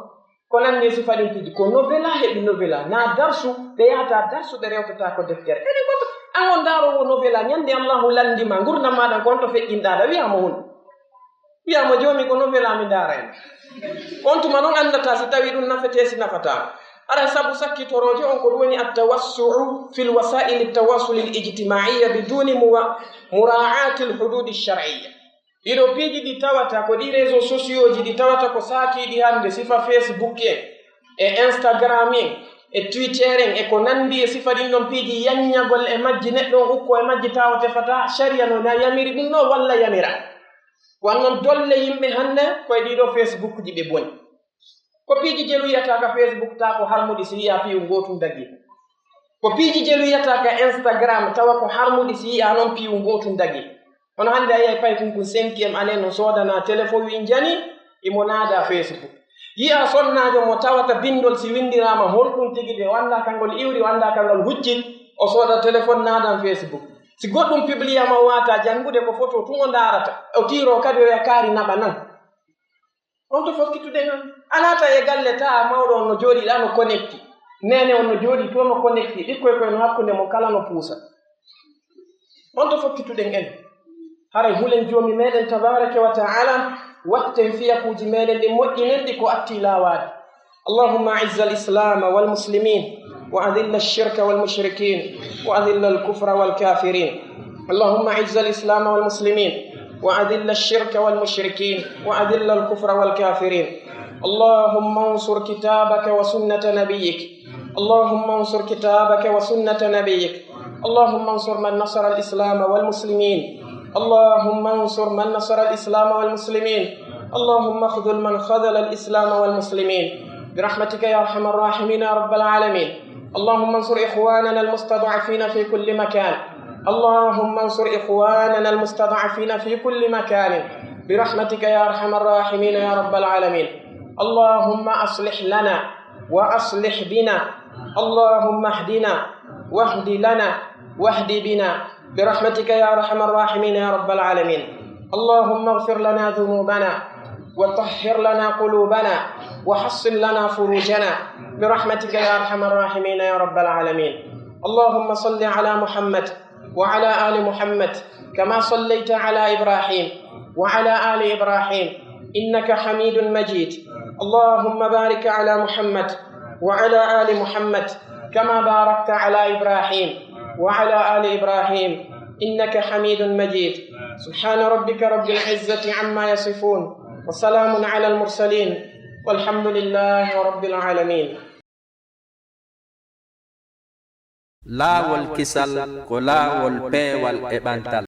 Ko nanndi e sifa ɗin piiji. Ko novela heɓi novela. Naa darsu, ɓe yahata darsu, ɓe rewtata ko deftere. Enen kon to, an on ndaaroowo novela, ñande Allahu lanndi ma, ngurndan maaɗan ko honto feƴƴinɗaa ɗa, wi'aa mo honɗum? Wi'aa mo, "Joomi, ko novela mi ndaarayno." On tuma non anndataa si tawii ɗum nafetee, si nafataa. Aray sabu sakkitorooje on ko ɗum woni at-tawassu'u fil wasaa'ili at-tawaasuli al-ijtimaa'iya biduuni muwa-, muraa'aati al-huduudi ash-shar'iyya. Ɗiɗo piiji ɗi tawata ko ɗi réseaux sociaux ji ɗi tawata ko saakiiɗi hannde, sifa Facebook en, e Instagram en, e Twitter en, e ko nanndi e sifa ɗin ɗon piiji, yanñagol e majji, neɗɗo on ukko e majji, tawa tefataa, sharia no na yamiri ɗum ɗo walla yamira. Wan non dolle yimɓe hannde ko e ɗii ɗo Facebook ji ɓe boni. Ko piiji jelu yiyata ka Facebook taa ko harmuɗi si yi'a piiw ngootum dagii. Ko piiji jelu yiyata ka Instagram, tawa ko harmuɗi, si yi'aa non piiwu gootun dagii. Hono hannde a yi'ay paykun kun cinquième année no soodanaa telefon, wi'i njani, imo naada Facebook. Yi'aa sonnaajo mo tawata bindol si winndiraama honɗun tigi de, o anndaa ka ngol iwri, o anndaa ka ngol huccit, o sooda telefon naadan Facebook. Si goɗɗun pibliyaama o waawataa janngude ko foto tun o ndaarata, o tiiroo kadi o wi'a kaari naɓa nan. On to fokkituɗen an. A naata e galle tawa mawɗo on no jooɗii ɗaa no connecté. Neene on no jooɗii to no connecté. Ɓikkoy koy no hakkunde mon kala no puusa. On to fokkituɗen en. Haray hulen Joomi meɗen tabaaraka wa ta'ala, watten fiyakuuji meɗen ɗin moƴƴinen ɗi ko attii laawaade. اللهم أعز الإسلام والمسلمين وأذل الشرك والمشركين وأذل الكفر والكافرين. اللهم أعز الإسلام والمسلمين وأذل الشرك والمشركين وأذل الكفر والكافرين. اللهم انصر كتابك وسنة نبيك. اللهم انصر كتابك وسنة نبيك. اللهم انصر من نصر الإسلام والمسلمين. اللهم انصر من نصر الإسلام والمسلمين. اللهم اخذل من خذل الإسلام والمسلمين برحمتك يا أرحم الراحمين يا رب العالمين. اللهم انصر إخواننا المستضعفين في كل مكان. اللهم انصر إخواننا المستضعفين في كل مكان برحمتك يا أرحم الراحمين يا رب العالمين. اللهم أصلح لنا وأصلح بنا. اللهم اهدنا واهد لنا واهد بنا برحمتك يا أرحم الراحمين يا رب العالمين. اللهم اغفر لنا ذنوبنا وطهر لنا قلوبنا وحصن لنا فروجنا برحمتك يا أرحم الراحمين يا رب العالمين. اللهم صل على محمد وعلى آل محمد كما صليت على إبراهيم وعلى آل إبراهيم إنك حميد مجيد. اللهم بارك على محمد وعلى آل محمد كما باركت على إبراهيم وعلى آل إبراهيم إنك حميد مجيد. سبحان ربك رب العزة عما يصفون وسلام على المرسلين والحمد لله رب العالمين. Laawol kisal ko laawol peewal e ɓantal.